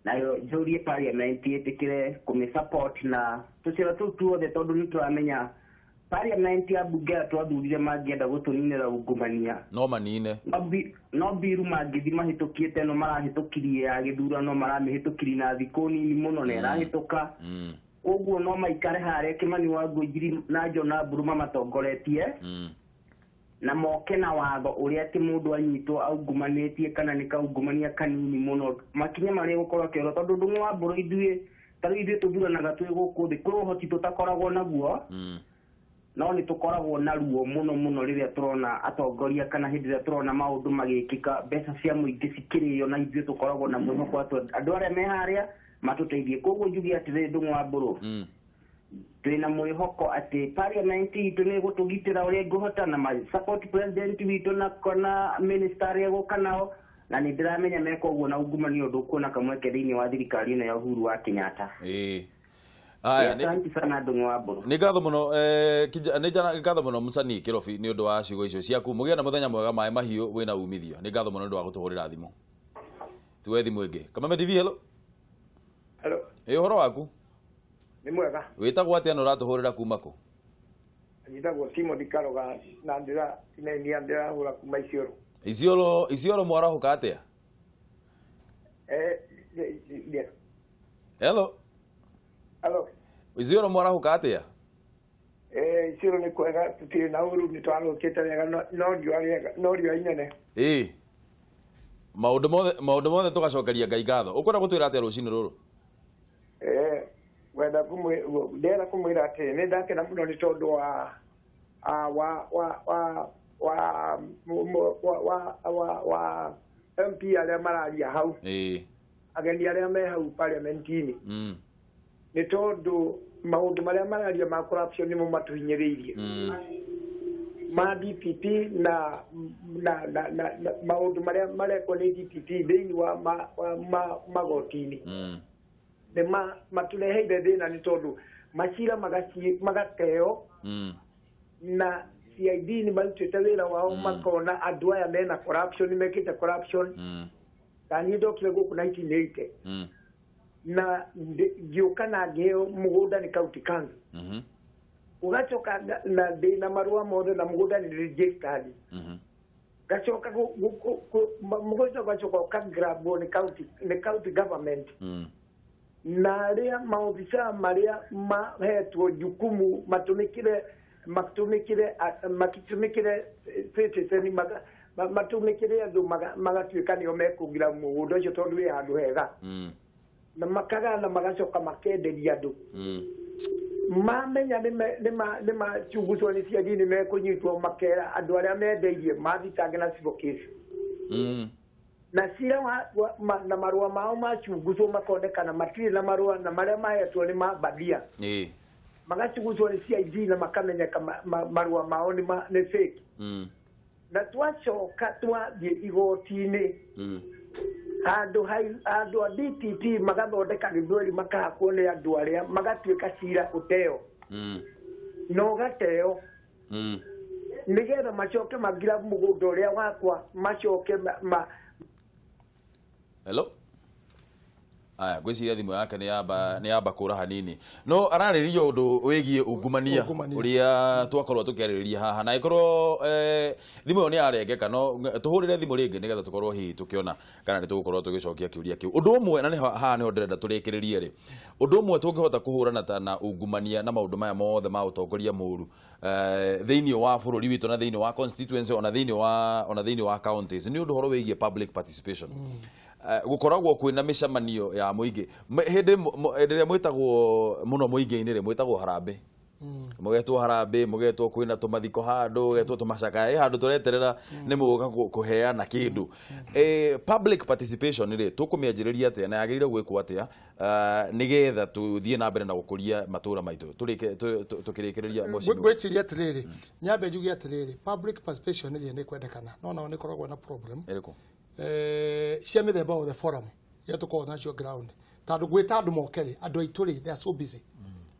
nayo njũrie parliament ĩtĩkĩre kũmĩ support na tũcĩra tũu tuothe tondũ nĩ tũramenya parliament ya bunge ĩrĩa twathurire mangĩenda gũtũninĩra ungumania no manine, no mbiru mangĩthi mahĩtũkĩte no marahĩtũkirie ya gĩthurano maramĩhĩtũkirie na thikũ nini mũno na ĩrahĩtũka. Koguo no maikare harĩa Kĩmani wa Ngũnjiri na John Ambro mamatongoretie na moke na watho ũrĩa atĩ mũndũ anyitwo aungumanĩtie kana nĩ kaungumania kanini mũno makinya marĩa gũkorwo akĩorwo tondũ Ndung'u wa Mbũrũ ithuĩ ta rĩu ithuĩ tũthuranaga twĩ gũkũ thĩ kwĩ ũhoti tũtakoragwo naguo no nĩ tũkoragwo na ruo mũno mũno rĩrĩa tũrona atongoria kana hĩndĩ ĩrĩa tũrona maũndũ magĩkĩka mbeca cia mũingĩ cikĩrĩo na ithuĩ tũkoragwo na mwĩhoko atĩ andũ arĩa me harĩa matũteithie. Koguo njuge atĩrĩrĩ Ndung'u wa Mbũrũ twĩna mwĩhoko atĩ parliament itũ nĩ ĩgũtũgitĩra ũrĩa ĩngũhota na ma support president witũ na kana minister arĩa egũka nao na nĩ ndĩramenya meka ũguo na ungumania ũndũ ũkuona kamweke thĩinĩ wa thirikari ĩno ya Uhuru wa Kenyatta. Aya, asante sana Ndung'u wa Mbũrũ. Nĩ ngatho mũno nĩ ngatho mũno Msanii Kirobi nĩ ũndũ wa ciugo icio ciaku. Mũgĩe na mũthenya mwega Maĩ Mahiũ wĩna umithio. Nĩ ngatho mũno nĩ ũndũ wa gũtũhũrĩra thimũ. Tuoe thimũ ĩngĩ. Kameme TV, hello. Hello. Ĩ ũhoro waku? Nĩ mwega. Wĩtagwo atĩa na ũratũhũrĩra kuma kũ? Njĩtagwo Timothy Karoga na ndĩrahũra kuma Isiolo. Isiolo, Isiolo mwarahũka atĩa? Hello. Hello. Isiolo mwarahũka atĩa? Isiolo nĩ kwega tũtirĩ na ũru nĩ twarahũkĩte wega no riũa inene. Maũndũ mothe tũgacokeria Ngai ngatho. Ũkwenda gũtwĩra atĩa rũcinĩ rũrũ? Wenda ndĩrenda kũmwĩra atĩ nĩ ndakena mũno nĩ tondũ wa wa wa wa wa wa wa MP arĩa mararia hau, ageni arĩa me hau parliament-inĩ, nĩ tondũ maũndũ marĩa mararia ma corruption nĩmo matũhinyĩrĩirie ma DPP na na na na maũndũ marĩa marekwo nĩ DPP thĩinĩ wa magoti-inĩ nĩ matũreheire thĩna nĩ tondũ macira magateo na CID nĩ marutĩte wĩra wao makona andũ aya mena corruption mekĩte corruption. Ta niĩ ndokire gũkũ 1980 na ngĩũka na ngĩheo mũgũnda nĩ county council, ũgacoka na ndĩna marũa mothe na mũgũnda nĩ registered, gacoka mũgũnda ũgacoka ũkagrabwo nĩ county government Na arĩa maobisa marĩa mahetwo jukumu matumikire citizen matumikire andũ magatuĩka nĩo mekũgira mũgũnda ũcio tondũ wĩ handũ hega. Na makagana magacoka makenderia andũ. Mamenya nĩ machunguzwo nĩ CID nĩ mekũnyitwo makera andũ arĩa mendeirie mathitange na civil case. Na cira na marũa mao machunguzwo makonekana matirĩ na marũa na marĩa mahetwo nĩ mabandia. Magachunguzwo nĩ CID na makamenyeka marũa mao nĩ fake. Na twacoka twathiĩ igoti-inĩ handũ a DPP magathondeka gĩthweri makahakwo nĩ andũ arĩa magatuĩka cira ũteo. Na ũgateo. Nĩgetha macoke magira mũgũnda ũrĩa wakwa macoke Hello? Aya, ngwĩciria thimũ yake nĩ yamba kũra hanini. No ararĩrĩria ũndũ wĩgiĩ ungumania ũrĩa twakorwo tũkĩarĩrĩria haha na ĩkorwo thimũ ĩyo nĩ yarengeka no tũhũrĩre thimũ rĩngĩ nĩgetha tũkorwo hihi tũkĩona kana nĩ tũgũkorwo tũgĩcokia kĩũria kĩu. Ũndũ ũmwe na nĩ haha nĩho ndĩrenda tũrĩkĩrĩrie rĩ. Ũndũ ũmwe tũngĩhota kũhũrana na ungumania na maũndũ maya mothe ma ũtongoria mũũru thĩinĩ wa bũrũri witũ na thĩinĩ wa constituency ona thĩinĩ wa counties nĩ ũndũ ũhoro wĩgiĩ public participation. Gukoragwo kwina micemanio ya muingi hindi ĩrĩa mwĩtagwo muno muingi-inĩ rĩ mwĩtagwo harambĩ mugetwo harambĩ mugetwo kwina tũmathiko handũ mugetwo tũmacakaya handũ tũreterera nĩ mũgũka kũheana kĩndũ. Public participation rĩ tũkũmĩanjĩrĩria atĩa na yagĩrĩire gwĩkwo atĩa nĩgetha tũthiĩ na mbere na gũkũria matũra maitũ tũkĩrĩkĩrĩria mheshimiwa? Ngwĩciria atĩrĩrĩ nyambe njuge atĩrĩrĩ public participation rĩ nĩ kwendekana no nao nĩ koragwo na problem ĩrĩkũ? Cia mĩthemba othe forum ya tũkoragwo nacio ground tondũ gwĩta andũ moke rĩ andũ aitũ rĩ they are so busy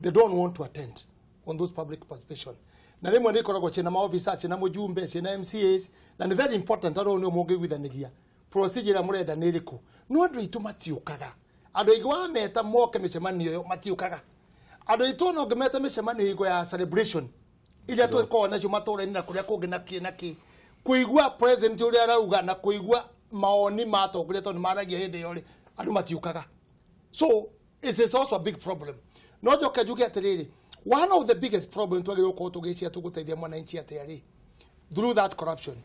they don't want to attend on those public participation na rĩmwe nĩ ikoragwo ciĩna maofisa ciĩna mũjumbe ciĩna MCAs na nĩ very important tondũ nĩo mũngĩiguithanĩria procedure ĩrĩa mũrenda nĩ ĩrĩkũ no andũ aitũ matiũkaga andũ aingĩ wameta moke mĩcemanio ĩyo matiũkaga andũ aitũ ona ũngĩmeta mĩcemanio hingo ya celebration iria tũkoragwo nacio matũũra-inĩ na kũrĩa kũngĩ na kĩ na kĩ kũigua president ũrĩa arauga na kũigua maoni ma atongoria tondũ maragia hĩndĩ ĩyo rĩ andũ matiũkaga. So it is also a big problem. No njoke njuge atĩrĩrĩ one of the biggest problem twagĩrĩirwo gũkorwo tũgĩciria tũgũteithia mwananchi atĩa rĩ through that corruption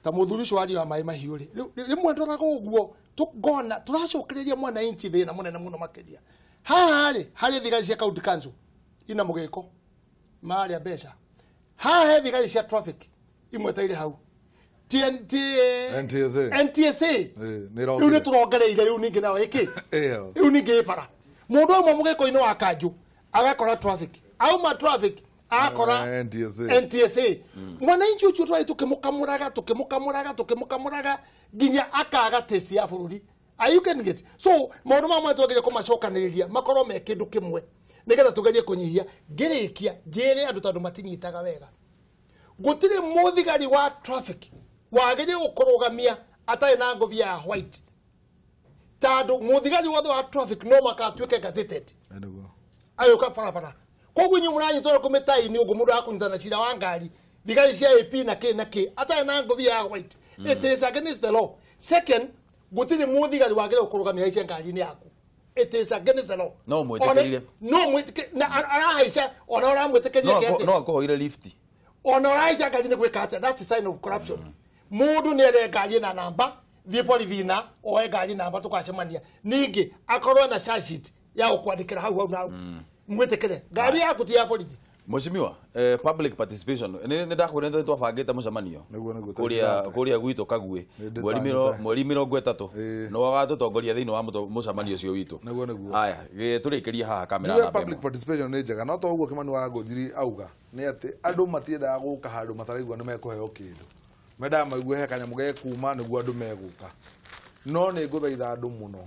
ta mũthuri ũcio waria wa maĩ mahiũ rĩ rĩmwe ndoraga ũguo tũngona tũracokereria mwananchi thĩna mũnene mũno makĩria. Haha rĩ harĩ thigari cia county council ina mũgĩko marĩa mbeca haha he thigari cia traffic imweteire hau NTSA rĩu nĩ tũrongereire rĩu ningĩ nao ĩkĩ rĩu ningĩ ĩbara mũndũ ũmwe mũgĩko-inĩ wa kanjũ agakora traffic auma traffic agakora NTSA mwananchi ũcio twarĩ tũkĩmũkamũraga nginya akaga test ya bũrũri. Are you getting it? So maũndũ mamwe twagĩrĩire kũmacokanĩrĩria makorwo me kĩndũ kĩmwe nĩgetha tũgerie kũnyihia. Ngĩrĩkia njĩre andũ tondũ matinyitaga wega gũtirĩ mũthigari wa traffic wagĩrĩire gũkũrũgamia atarĩ na ngobia ya white tondũ mũthigari wothe wa traffic no makatuĩke gazetted agĩũka barabara. Koguo inyuĩ mũranyitwo kũmĩtai-inĩ ũguo mũndũ akũnyita na cira wa ngari thigari cia AP na kĩ na kĩ atarĩ na ngobia ya white. It is against the law. Second, gũtirĩ mũthigari wagĩrĩire gũkũrũgamia haice ngari-inĩ yaku. It is against the law. No mwĩtĩkĩrire no mwĩtĩkĩrire na arahaica ona ũramwĩtĩkĩria atĩa no akũhoire lift ona ũrahaica ngari nĩ gwĩka atĩa? That's a sign of corruption. Mũndũ nĩ ere ngari na namba thiĩ borithi na oe ngari namba tũgacemania ningĩ akorwo na charge sheet ya gũkwandĩkĩra hau hau na hau mwĩtĩkĩre ngari yaku ti ya borithi. Mheshimiwa, public participation nĩ ndakwĩra nĩ twabangĩte mũcemanio kũrĩa gwitũ Kagui mweri 30 no wagatũtongoria thĩinĩ wa mũcemanio ũcio witũ. Aya tũrĩkĩrie haha kamera na public participation nĩ njega no to ũguo Kimani wa Ngũnjiri auga nĩ atĩ andũ matiendaga gũka handũ mataraigua nĩ mekũheo kĩndũ mendaga maigue he kanyamũ gekuma nĩguo andũ megũka. No nĩ ngũthaitha andũ mũno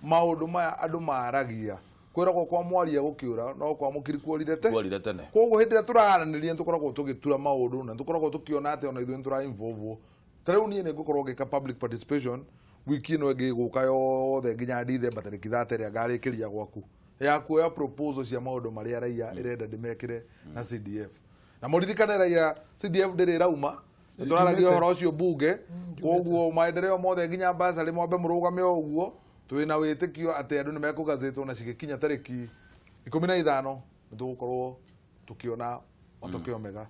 maũndũ maya andũ maragia kwĩragwo kwa mwaria gũkĩũra no kwa mũkiri kuorire tene. Koguo hĩndĩ ĩrĩa tũraranĩria nĩ tũkoragwo tũgĩtura maũndũ na tũkoragwo tũkĩona atĩ ona ithuĩ nĩ tũra involve. Ta rĩu niĩ nĩ ngũkorwo ngĩka public participation wiki ĩno ĩngĩ ĩgũka yothe nginya Dithemba tarĩki 30 ĩrĩa ngarĩkĩria gwaku ya kuoya proposal cia maũndũ marĩa raia ĩrenda ndĩmekĩre na CDF. Na mũririkane raia CDF ndĩrĩ ĩrauma nĩ tũraragia ũhoro ũcio bunge koguo maendeleo mothe nginya basarĩ mwambe mũrũgame o ũguo Twina wĩtĩkio atĩ andũ nĩ mekũgazetwo na cigĩkinya tarĩki 15 nĩ tũgũkorwo tũkĩona matokeo mega.